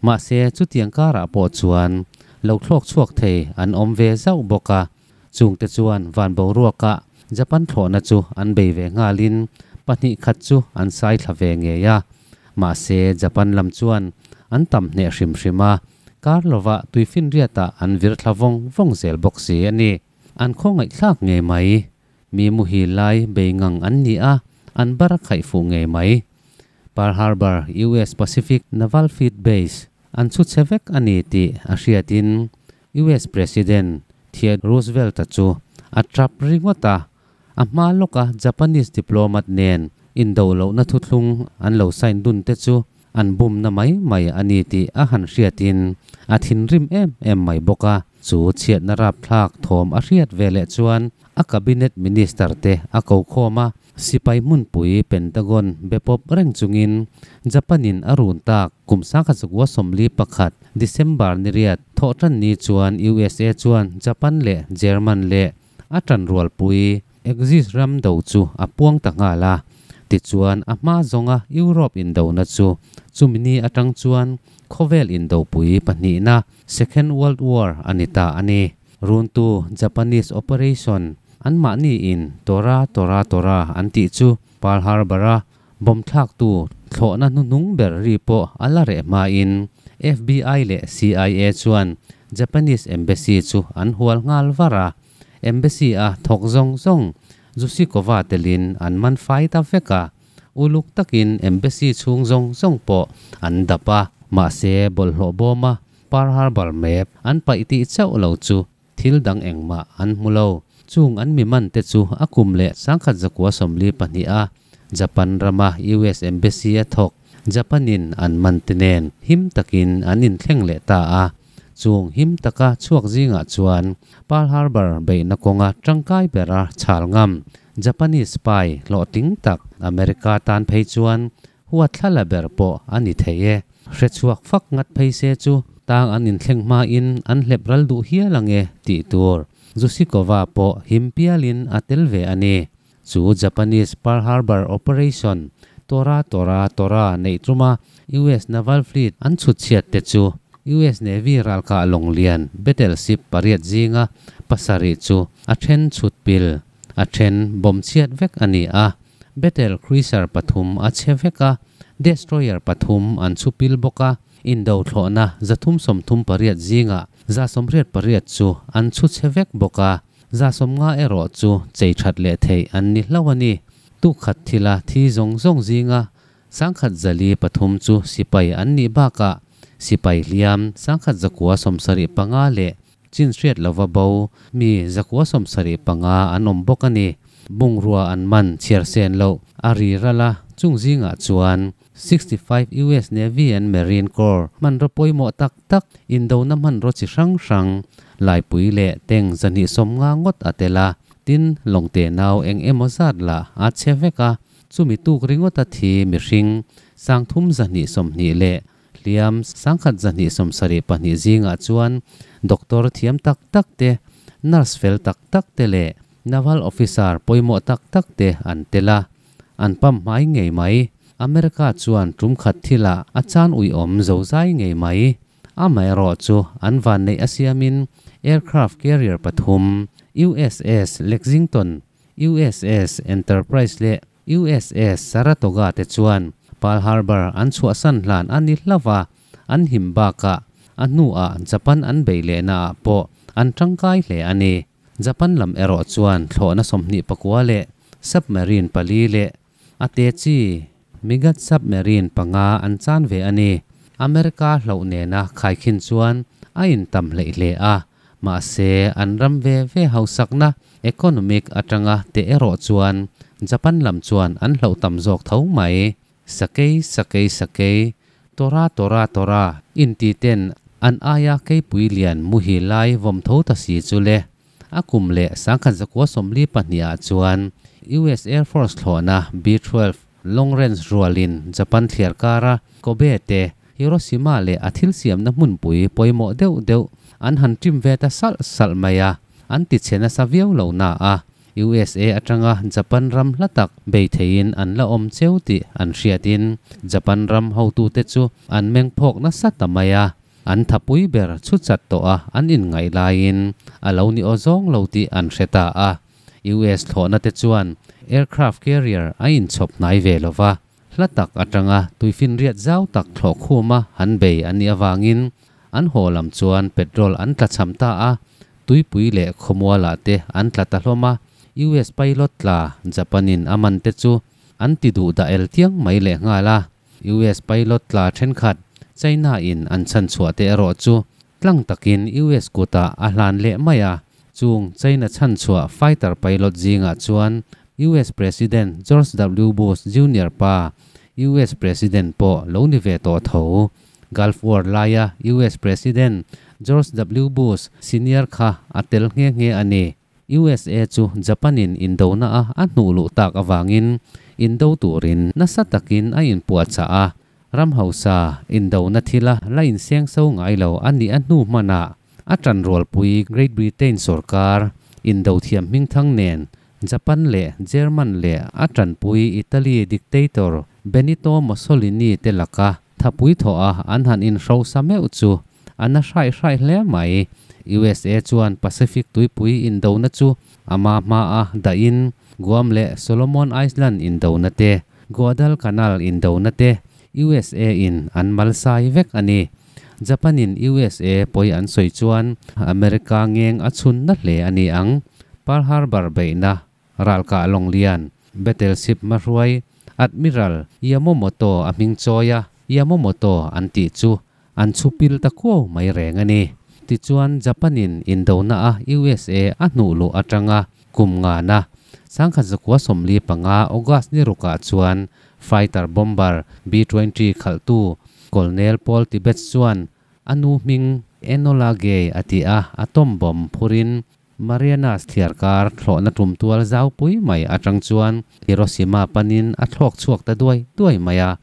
Speaker 1: Mahse, chutiang karah pawh chuan lo thlawk chhuak thei an awm ve zauh bawk a, chungte chuan van boruakah Japan thlawhna chu an bei ve nghalin pahnih khat chu an sai thla ve ngei a. Mahse, Japan lam chuan an tam hneh hrim hrim a, kar lovah tuifinriatah an vir thla vawng vawng zel bawk si a ni. An khawngaihthlak ngei mai. Mi muhil lai bei ngang an ni a, an bar a khaih fuh ngei mai. Pearl Harbor, US Pacific Naval Fleet Base, an chhu chhe vek a ni tih a hriatin US President Theodore Roosevelt-a chu a tap ringawt a. A hma lawka Japanese diplomat nen indo lohna thuthlung an lo sign dun te chu an bumna mai mai a ni tih a han hriatin a thinrim em em mai bawk a. Chu chhiatna rapthlak thawm a hriat ve leh chuan A cabinet minister te a ko khawm a, sipai hmunpui Pentagon be pawp reng chungin Japan-in a run tak kum 1941 December ni riat thawhtan ni chuan USA chuan Japan leh German leh a tanrualpui Axis ram do chu a puang ta nghal a. Tichuan a hma zawnga Europe indona chu chumini atang chuan khawvel indopui pahnihna Second World War a ni ta a ni. Runtu Japanese operation anmahni in Tora Tora Tora an tih chu Pearl Harbor-a bomb thlaktu thlawhna hnuhnung ber ri pawh a la reh hmain FBI leh CIA chuan Japanese Embassy chu an hual nghal var a. Embassy-a thawk zawng zawng Zusikova telin an man fai ta vek a, uluk takin Embassy chhung zawng zawng pawh an dap a. Mahse bawlhhlawh bawma Pearl Harbor map an paih tih chauh lo chu thil dang engmah an hmu lo. Chung an mi man te chu a kum leh 1942 a Japan rama US Embassy a thawk Japan-in an man te nen him takin an inthleng leh ta a. Chung him taka chhuak zingah chuan Pearl Harbor beihna kawnga tangkai bera chhal ngam Japanese spy hlawhtling tak America tan phei chuan huat thlala ber pawh a ni thei e. Hre chhuak fak ngat phei se chu tang an inthleng hmain an hlep ral duh hial ange tih tur. Zusikova pawh him pialin a tel ve a ni. Chu Japanese Pearl Harbor operation Tora Tora Tora neih tuma US Naval Fleet an chhut chhiat te chu US Navy ralkah lawnglian battleship pariat zinga pasarih chu a then chhut pil, a then bomb chhiat vek a ni a. Battle cruiser pathum a chhe vek a, destroyer pathum an chhu pil bawk a. Indo thlawhna 338 zinga 188 chu an chhu chhe vek bawk a, 150 erawh chu chei that leh theih an ni hlauh a ni. Tuk khat thila thi zawng zawng zinga 1403 chu sipai an nih bakah sipai hliam 1175 leh chin hriat lova bo mi 975 an awm bawk a ni. Bungrua an man chhiar sen loh a ri ral a, chung zingah chuan 65 US Navy and Marine Corps hmanraw pawimawh tak tak, indona hmanraw chi hrang hrang, laipui leh tank 250 ngawt a tel a, tin lawngte nau eng emaw zat lah a chhe vek a, chumi tuk ringawta thi mihring 3220 leh hliam 1172 zingah chuan doctor thiam tak tak te, nurse fel tak tak te leh naval officer pawimawh tak tak te an tel a, an pam hmai ngei mai. America chuan tum khat thilah a chan uiawm zozai ngei mai. Amaherawh chu an vanneih a siamin aircraft carrier pathum, USS Lexington, USS Enterprise leh USS Saratoga te chuan Pearl Harbor an chhuahsan hlan a ni hlauh a, an him bakah a hnuah Japan an beih lehnaah pawh an tangkai hle a ni. Japan lam erawh chuan thlawhna 29 leh submarine pali leh a te chi Migat submarine panga an chan ve a ni. America hlauh nena khaikhin chuan a intam hleih hle a, mahse an ram ve ve hausakna economic atanga teh erawh chuan Japan lam chuan an hlauh tam zawk tho mai. Sakei sakei sakei, Tora tora tora inti ten an aia keipui lian muhil lai vawm tho ta si chu le. A kum leh 1942 ah chuan US Air Force thlawhna B-12 Long Range rualin Japan thliar kara Kobe te, Hiroshima leh a thil siamna hmunpui pawimawh deuh deuh an han ṭim ve ta salh salh mai a, an ti chhe nasa viau lo na a, USA atanga Japan ram hla tak bei theiin an la awm cheu tih an hriatin Japan ram hotute chu an meng phawk nasa ta mai a. An thapui ber chhu chat tawh a an inngaih laiin a lo ni aw zawng lo tih an hre ta a. US thlawhna te chuan aircraft carrier a inchhawp hnai ve lo va, hla tak atanga tuifinriat zau tak thlawh khuma han bei an nih avangin an haw lam chuan petrol an tlachham ta a, tuipui leh khawmualah te an tla ta hlawm a. US pilot tla Japan-in a man te chu an ti duh dah el tiang mai lehnghal a. US pilot tla thenkhat China-in an chhanchhuah te erawh chu tlang takin US kutah a hlan leh mai a. Chung China chhanchhuah fighter pilot zingah chuan US President George W Bush Junior pa, US President pawh lo ni ve tawh tho. Gulf War laia US President George W Bush Senior kha a tel nghe nghe a ni. USA chu Japan-in indona a a hnuh luh tak avangin indo turin nasa takin a inpuahchah a. Ram hausa, indona thila la insengso ngai lo a nih a hnu hmanah a ṭanrualpui Great Britain sorkar indo thiam hmingthang nen Japan leh German leh a ṭanpui Italy dictator Benito Mussolini te laka thapui thawha an han inhrosa meuh chu a na hraih hraih hle mai. USA chuan Pacific tuipui indona chu ama hmaa dahin Guam leh Solomon Island indona te, Guadalcanal indona te USA in an malsai vek a ni. Japan in USA pawi an sawi chuan America ngeng a chhun na hle a ni ang. Pearl Harbor beihna ralkah lawnglian, battleship hmahruai, Admiral Yamamoto a hming chawi a, Yamamoto an tih chu an chhupil ta kuau mai reng a ni. Tichuan Japan in indona a USA a hnuh luh atanga kum ngana 1945 August ni rukah chuan fighter bomber B-20 khalhtu Colonel Paul Tibbets chuan a nu hming Enola Gay a ti a, atom bomb phurin Marianas thliarkar thlawhna tum tual zaupui mai atang chuan Hiroshima panin a thlawk chhuak ta duai duai mai a.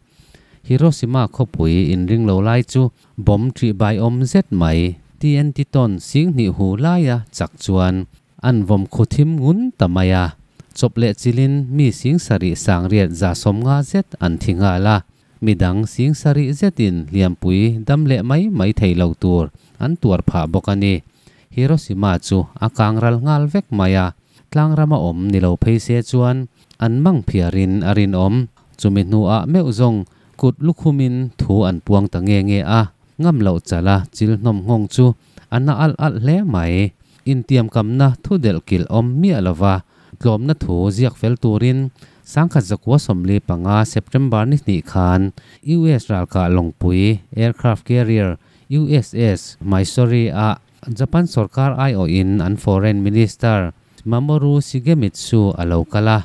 Speaker 1: Hiroshima khawpui inring lo lai chu bomb ṭihbai awm zet mai TNT ton 2000 hu laia chak chuan an vawm khu thim ngun ta mai a. Chawp leh chilin mi 70,000 850 zet an thi nghal a, midang 70,000 zetin hliampui dam leh mai mai thei lo tur an tuar phah bawk a ni. Hiroshima chu a kang ral nghal vek mai a, tlangrama awm ni lo phei se chuan an mang phiarin a rinawm. Chumi hnuah meuh zawng kut lukhumin thu an puang ta nge nge a, ngam loh chala chil hnawm nghawng chu a na alh alh hle mai. Intiamkamna thu delh kilh awm miah lova tlawmna thu ziak fel turin 1945 September ni hnih khan US ralkah lawngpui, aircraft carrier, USS Missouri ah Japan sorkar aiawhin an Foreign Minister Mamoru Shigemitsu a lo kal a,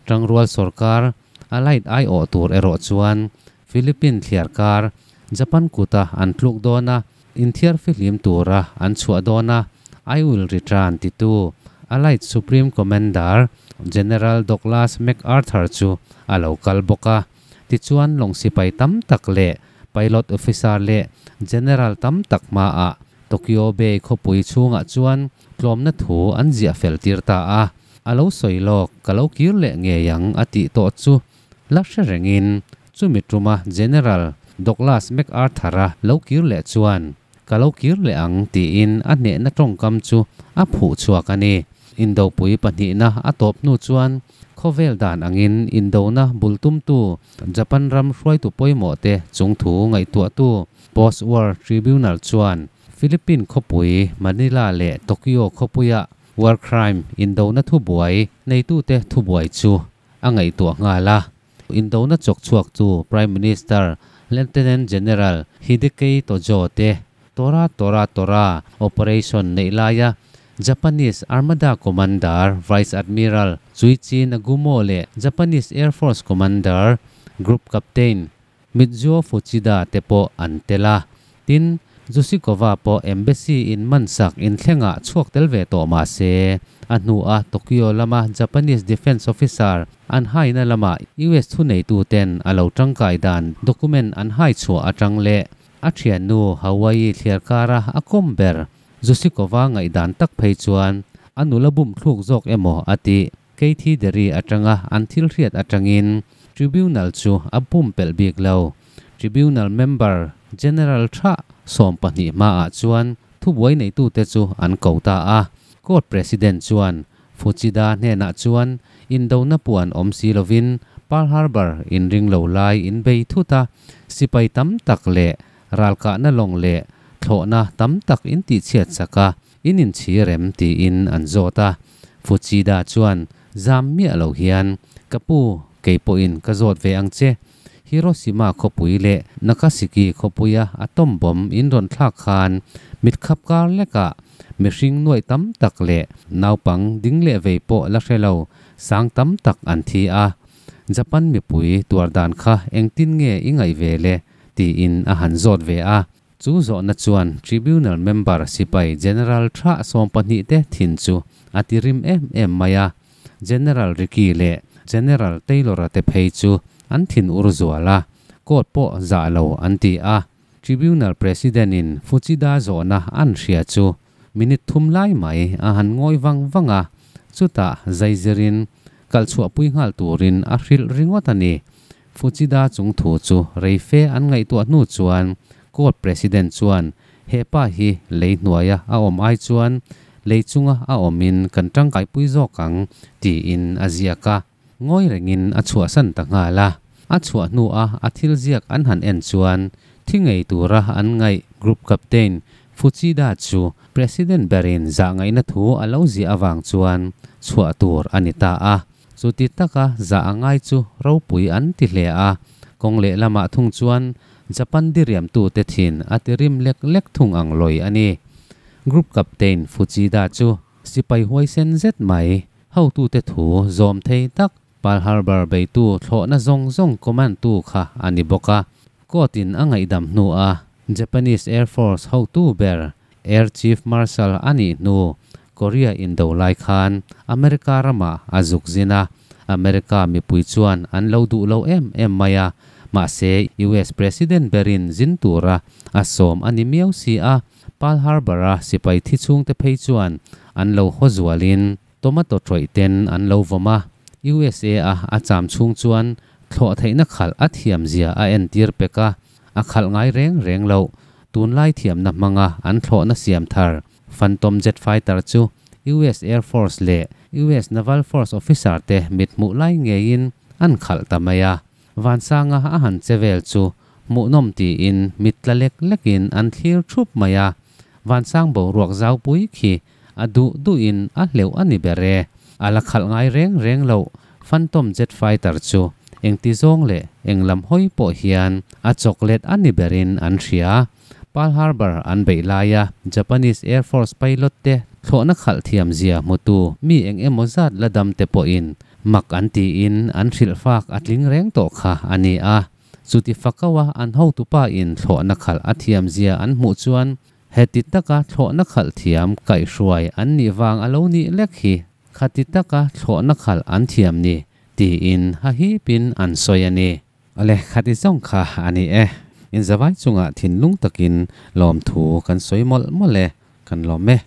Speaker 1: Tangrual sorkar Allied aiawh tur erawh chuan Philippine thliarkar Japan kuta an tluk dawn a, inthiar fihlim tura an chhuah dawn a, I will return titu Allied Supreme Commander General Douglas MacArthur chu a lo kal bawk a. Tichuan lawng sipai tam tak leh pilot officer leh general tam tak hmaah Tokyo Bay khawpui chhungah chuan tlawmna thu an ziah fel tir ta a. A lo sawi lawk, ka lo kir leh ngei ang a tih tawh chu la hre rengin chumi tuma General Douglas MacArthur-a lo kir leh chuan ka lo kir leh ang tiin a hnehna tawngkam chu a phuh chhuak a ni. Indopui pahnihna a tawp hnu chuan khawvel dan angin indona bul tumtu Japan ram hruaitu pawimawh te chungthu ngaihtuahtu Post-War Tribunal chuan Philippine khawpui Manila leh Tokyo khawpuia war crime indona thubuai neitute thubuai chu a ngaihtuah nghal a. Indona chawk chhuaktu Prime Minister Lieutenant General Hideki Tojo te Tora Tora Tora operation neih laia Japanese Armada Commander Vice Admiral Chuichi Nagumo leh Japanese Air Force Commander Group Captain Mitsuo Fuchida te pawh an tel a. Tin, Zusikova pawh Embassy in mansak inthlengah chhuak tel ve tawh mah se, a hnuah Tokyo lama Japanese Defence Officer an haina lama US thuneituten a lo tangkai dan document an hai chhuah atang leh a thiannu Hawaii thliarkara a kawm ber Zusikova ngaihdan tak phei chuan a nula bum thluk zawk emaw a ti. Keithi Deri atanga an thil hriat atangin Tribunal chu a pumpelh bik lo. Tribunal member General tha 12 hmaah chuan thubuai neitute chu an ko ta a. Court President chuan Fuchida hnenah chuan indona puan awm si lovin Pearl Harbor inring lo lai in bei thut a, sipai tam tak leh ralkahna lawng leh thlawhna tam tak in tihchhiat chak a, in inchhir em tiin an zawt a. Fuchida chuan zam miah lo hian, Ka pu, kei pawhin ka zawt ve ang che. Hiroshima khawpui leh Nakasiki khawpuia atom bomb in rawn thlak khan mitkhap kar lekah mihring nuaih tam tak leh naupang ding leh vei pawh la hre lo sang tam tak an thi a. Japan mipui tuar dan kha engtin nge i ngaih ve le? tiin a han zawt ve a. Chu zawhna chuan Tribunal member sipai General tha sawmpahnihte thin chu a tirim em em mai a. General Ricky leh General Taylor-a te phei chu an thinur zual a, court pawh zah lo an ti a. Tribunal President-in Fuchida zawhna an hria chu minute thum lai mai a han ngawi vang vang a, chutah zaizirin kalchhuahpui nghal turin a hrilh ringawt a ni. Fuchida chung thu chu rei fe an ngaihtuah hnu chuan court president chuan he pa hi lei hnuaia a awm ai chuan lei chunga a awmin kan tangkaipui zawk ang tiin a ziak a. Ngawi rengin a chhuahsan ta nghal a. A chhuah hnua a thil ziak an han en chuan thi ngei tura an ngaih Group Captain Fuchida chu President berin zah ngaihna thu a lo ziah avang chuan chhuah tur a ni ta a. Chuti taka zah a ngai chu ropui an ti hle a. Kawng lehlamah thung chuan Japan diriamtute thin a ti rim lek lek thung ang lawi a ni. Group Captain Fuchida chu sipai huaisen zet mai, hotute thu zawm thei tak, Pearl Harbor beitu thlawhna zawng zawng command tu kha a ni bawk a. Court-in a ngaihdam hnua Japanese Air Force hotu ber Air Chief Marshal a nih hnu Korea indo lai khan America ramah a zuk zin a, America mipui chuan an lo duh lo em em mai a, mahse US President berin zin tura a sawm a ni miau si a, Pearl Harbor-a sipai thi chhungte phei chuan an lo haw zualin tomato tawih ten an lo vawm a, USA-a a cham chhung chuan thlawh theihna khalh a thiamzia a entir pek a, a khalh ngai reng reng loh. Tunlai thiamna hmanga an thlawhna siam thar Phantom jet fighter chu US Air Force leh US Naval Force officer te mithmuh lai ngeiin an khalh ta mai a. Vansanga a han che vel chu hmuhnawm tiin mit tla lek lekin an thlir thup mai a. Vansang boruak zaupui khi a duh duhin a hleuh a ni ber e. A la khalh ngai reng reng loh Phantom jet fighter chu engti zawng leh eng lam hawi pawh hian a chawk let a ni berin an hria. Pearl Harbor an beih laia Japanese Air Force pilot te thlawhna khalh thiam zia hmutu mi eng emaw zat la dam te pawhin mak an tiin an hrilh fak a tling reng tawh kha a ni a. Chuti fakaua an hotupa in thlawhna khalh a thiam zia an hmuh chuan heti taka thlawhna khalh thiam kaihhruai an nih vang a lo nih lek hi khati taka thlawhna khalh an thiam ni tiin hahipin an sawi a ni. Awle, khati zawng kha a ni e. Inzavai chungah thinlung takin lawmthu kan sawi mawlh mawlh e, kan lawm e.